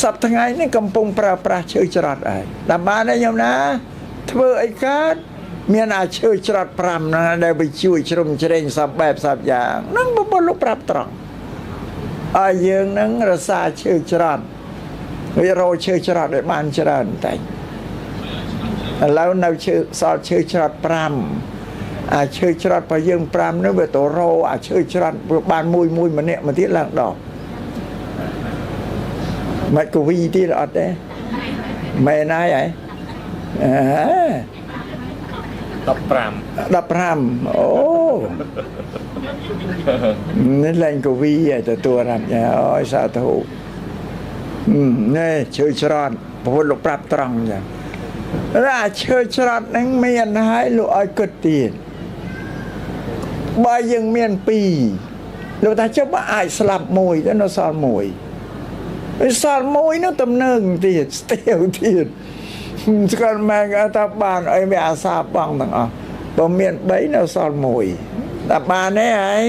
សប្តាហ៍ថ្ងៃនេះកំពុងប្រើប្រាស់ឈើច្រត់ហើយតាមបានទេញោមណាធ្វើអីកើតមានអាឈើច្រត់5ហ្នឹងដែលវាជួយជ្រុំជ្រែងសពបែបសពយ៉ាងហ្នឹងបុព្វលោកប្រាប់ត្រង់ឲ្យយើងនឹងរសាឈើច្រត់វារោឈើច្រត់ឲ្យបានច្រើនតែឥឡូវនៅឈើសល់ឈើច្រត់5អាឈើច្រត់របស់យើង5នោះវាទៅរោអាឈើច្រត់វាបានមួយមួយម្នាក់មកទៀតឡើងដល់មិនកវីទៀតអត់ទេមែនហើយហ៎ 15 15អូនេះឡើងកវីឯទទួលរាប់អូយសាធុនេះឈើច្រត់ព្រោះលោកប្រាប់ត្រង់ចឹងអាឈើច្រត់ហ្នឹងមានហើយលោកឲ្យគិតទៀតបើយើងមាន2លោកថាចុះបើអាចស្លាប់មួយទៅនៅសល់មួយសល់មួយនោះតំណឹងទៀតស្ទាវទៀតស្គាល់ម៉ែគេថាបានអីវាអាសាបងទាំងអស់បើមាន3នៅសល់1តែបានទេហើយ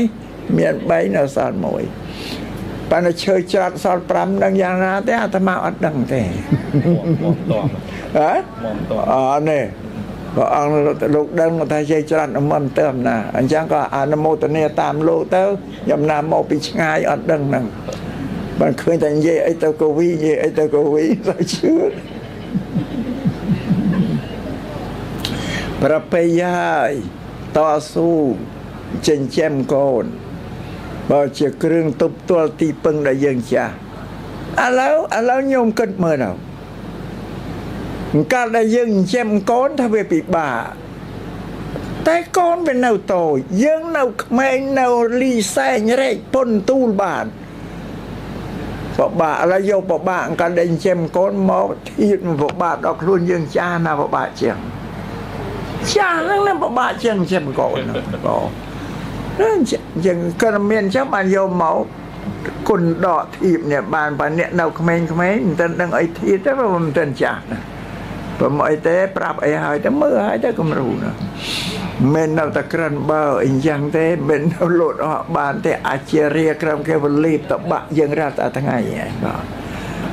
មាន3នៅសល់1ប៉ុន្តែឈើច្រត់សល់5នឹងយ៉ាងណាទេអាត្មាអត់ដឹងទេហ៎អនេះព្រះអង្គលោកដឹងថាឈើច្រត់មិនទៅណាអញ្ចឹងក៏អនុមោទនាតាមលោកទៅខ្ញុំណាមកពីឆ្ងាយអត់ដឹងហ្នឹងបានឃើញតែនិយាយអីទៅកវីនិយាយអីទៅកវីទៅជឿប្រពៃហើយតស៊ូចិញ្ចឹមកូនបើជាគ្រឿងទប់ទល់ទីពឹងដែលយើងចាស់ឥឡូវញោមគិតមើលទៅកាលដែលយើងចិញ្ចឹមកូនថាវាពិបាកតែកូនវានៅតូចយើងនៅក្មេងនៅលីសែងរែកពុនទូលបានពិបាកឥឡូវយកពិបាកកាលដែលចិញ្ចឹមកូនមកធៀបពិបាកដល់ខ្លួនយើងចាស់ណាពិបាកជាងចាស់ហ្នឹងណាពិបាកជាងចិញ្ចឹមកូនហ្នឹងបងយើងក៏មានអញ្ចឹងបានយកមកគុណដកធៀបនេះបានបើអ្នកនៅក្មេងៗមិនទាន់ដឹងអីធៀបទេបើមិនទាន់ចាស់ណាព្រមអីទេប្រាប់អីហើយទៅមើលហើយទៅគំរូណាមិននៅតែក្រិនបើអីចឹងទេមិននៅលោតអស់បានទេអាចរាក្រមគេវលីបតបាក់យើងរាល់តែថ្ងៃហ្នឹងបាទ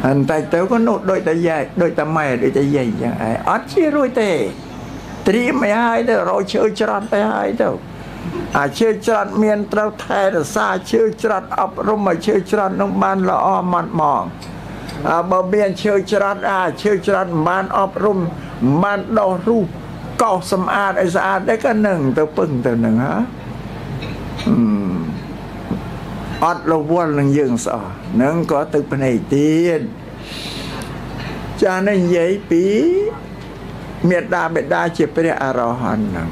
អន្តែទៅក៏នោះដូចតែយាយដូចតែម៉ែដូចតែយាយចឹងឯងអត់ជារួចទេត្រៀមឲ្យហើយទៅរកឈើច្រត់ទៅហើយទៅអាឈើច្រត់មានត្រូវថែរក្សាឈើច្រត់អប់រំឲ្យឈើច្រត់នឹងបានល្អម៉ត់ហ្មងបើមានឈើច្រត់អាឈើច្រត់មិនបានអប់រំមិនបានដោះរូបកោសសម្អាតឲ្យស្អាតដែរក៏នឹងទៅពឹងទៅនឹងហ៎ អត់រវល់នឹងយើងស្អោះនឹងក៏ទឹកភ្នែកទៀតចានេះនិយាយពីមេដាបេដាជាព្រះអរហន្តហ្នឹង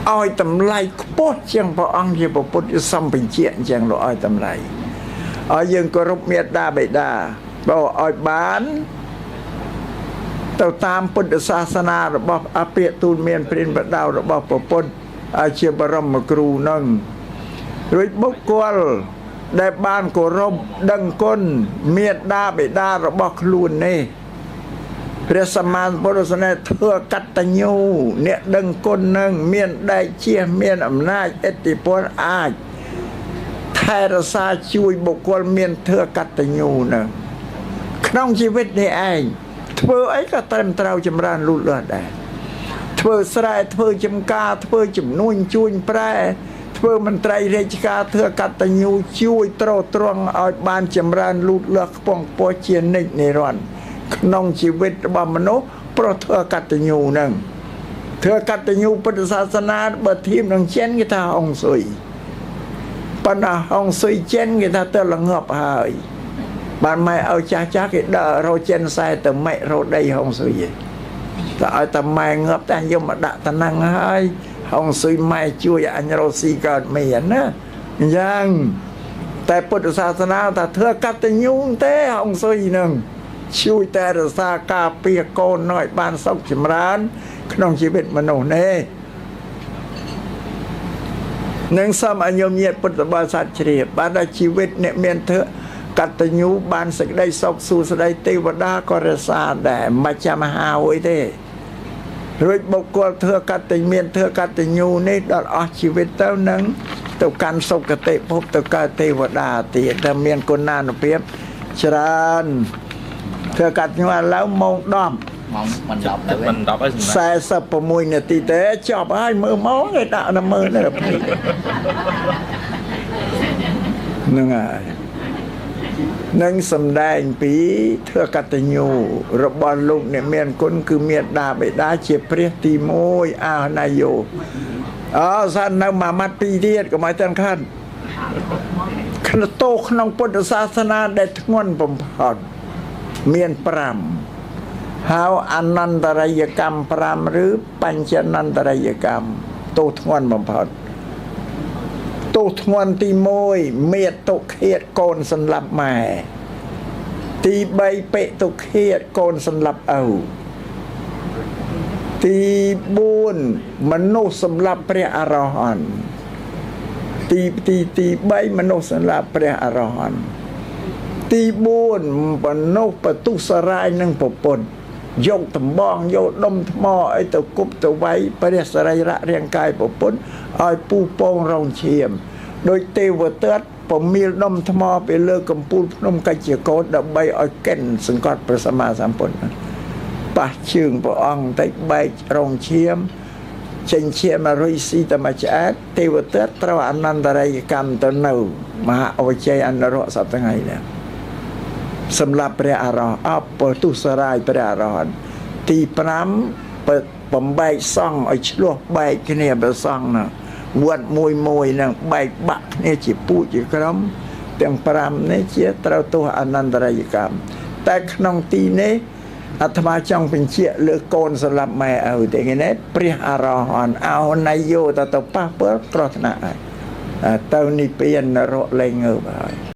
ឲ្យតម្លៃខ្ពស់ជាងព្រះអង្គជាពុទ្ធសម្បញ្ជាអញ្ចឹងលោកឲ្យតម្លៃឲ្យយើងគោរពមេដាបេដាបើឲ្យបានទៅតាមពុទ្ធសាសនារបស់អភិទូលមានព្រានបដៅរបស់ព្រះពុទ្ធជាបរមគ្រូនឹងរួចបុគ្គលដែលបានគោរពដឹងគុណមេដាបេដារបស់ខ្លួននេះព្រះសម្មាសម្ពុទ្ធស្នេហ៍ធ្វើកតញ្ញូអ្នកដឹងគុណនឹងមានដែកជាមានអំណាចឥទ្ធិពលអាចថែរក្សាជួយបុគ្គលមានធ្វើកតញ្ញូនឹងក្នុងជីវិតនេះឯងធ្វើអីក៏ត្រឹមត្រូវចម្រើនលូតលាស់ដែរធ្វើស្រែធ្វើចំការធ្វើជំនួញជួញប្រែធ្វើមន្ត្រីរាជការធ្វើកតញ្ញូជួយទ្រទ្រង់ឲ្យបានចម្រើនលូតលាស់ខ្ពង់ខ្ពស់ជានិច្ចនិរន្តរ៍ក្នុងជីវិតរបស់មនុស្សព្រោះធ្វើកតញ្ញូនឹងធ្វើកតញ្ញូពុទ្ធសាសនាបើធៀបនឹងចិនគេថាហុងស៊ុយប៉ុន្តែហុងស៊ុយចិនគេថាទៅល្ងាប់ហើយបានម៉ែឲ្យចាស់ចាស់គេដើររកចិនខ្សែទៅម៉ែរកដីហុងស៊ុយតែឲ្យតែម៉ែងាប់តែយកមកដាក់តំណឹងហើយហុងស៊ុយម៉ែជួយអញរកស៊ីកើតមានណាអញ្ចឹងតែពុទ្ធសាសនាថាធ្វើកតញ្ញូទេហុងស៊ុយនឹងជួយតែរក្សាការពារកូនឲ្យបានសុខចម្រើនក្នុងជីវិតមនុស្សនេះនឹងសូមឲ្យញោមញាតិពុទ្ធបរិស័ទជ្រាបបានដល់ជីវិតអ្នកមានធ្វើកតញ្ញូបានសេចក្តីសុខសួស្តីទេវតាក៏រក្សាដែរមិនចាំហៅអីទេរួចបុគ្គលធ្វើកតញ្ញមានធ្វើកតញ្ញូនេះដល់អស់ជីវិតទៅនឹងទៅកាន់សុគតិភពទៅកើតទេវតាទៀតតែមានគុណានុភាពច្រើនធ្វើកតញ្ញូឥឡូវម៉ោង10ម៉ោងមិន10ទៅ មិន10ហើយ 46នាទីទេចប់ហើយមើលម៉ោងគេដាក់នៅមើលនេះហ្នឹងហើយនឹងសំដែងពីធ្វើកតញ្ញូរបស់លោកអ្នកមានគុណគឺមេដាបេដាជាព្រះទី1អាណាយោអើសាននៅមួយម៉ាត់ពីរទៀតកុំឲ្យតាន់ខាត់ក្នុងតោក្នុងពុទ្ធសាសនាដែលធ្ងន់បំផុតមាន5ហៅអនន្តរិយកម្ម5ឬបញ្ចនន្តរិយកម្មទោសធ្ងន់បំផុតទោសធ្ងន់ទី1មេតុឃាតកូនសម្លាប់ម៉ែទី3បិតុឃាតកូនសម្លាប់ឪទី4មនុស្សសម្លាប់ព្រះអរហន្តទី3មនុស្សសម្លាប់ព្រះអរហន្តទី4មនុស្សបទុសរាយនឹងប្រពន្ធយកតំបងយកដុំថ្មអីទៅគប់ទៅវាយព្រះសរីរៈរាងកាយប្រពន្ធឲ្យពូពងរងឈាមដោយទេវទត្តពមៀលដុំថ្មពីលើកំពូលភ្នំកិច្ចកោតដើម្បីឲ្យកិនសង្កត់ព្រះសម្មាសម្ពុទ្ធប៉ះជើងព្រះអង្គតិចបែករងឈាមចេញឈាមមករុយស៊ីតែមួយឆ្អែតទេវទត្តត្រូវអនន្តរិយកម្មទៅនៅមហាអវជ័យអនរកសប្តាហ៍ថ្ងៃនេះសម្រាប់ព្រះអរហន្តអបទុសរាយព្រះអរហន្តទី5បំបែកសង្ឃឲ្យឆ្លោះបែកគ្នាព្រះសង្ឃណាវត្តមួយមួយនឹងបែកបាក់គ្នាជាពូជជាក្រុមទាំង5នេះជាត្រូវទោសអនន្តរិយកម្មតែក្នុងទីនេះអាត្មាចង់បញ្ជាក់លើកូនសម្រាប់ម៉ែឪទេគេនេះព្រះអរហន្តអោនយោទៅប៉ះពើគ្រោះថ្នាក់ហើយទៅនិព្វាននរកលែងងើបហើយ។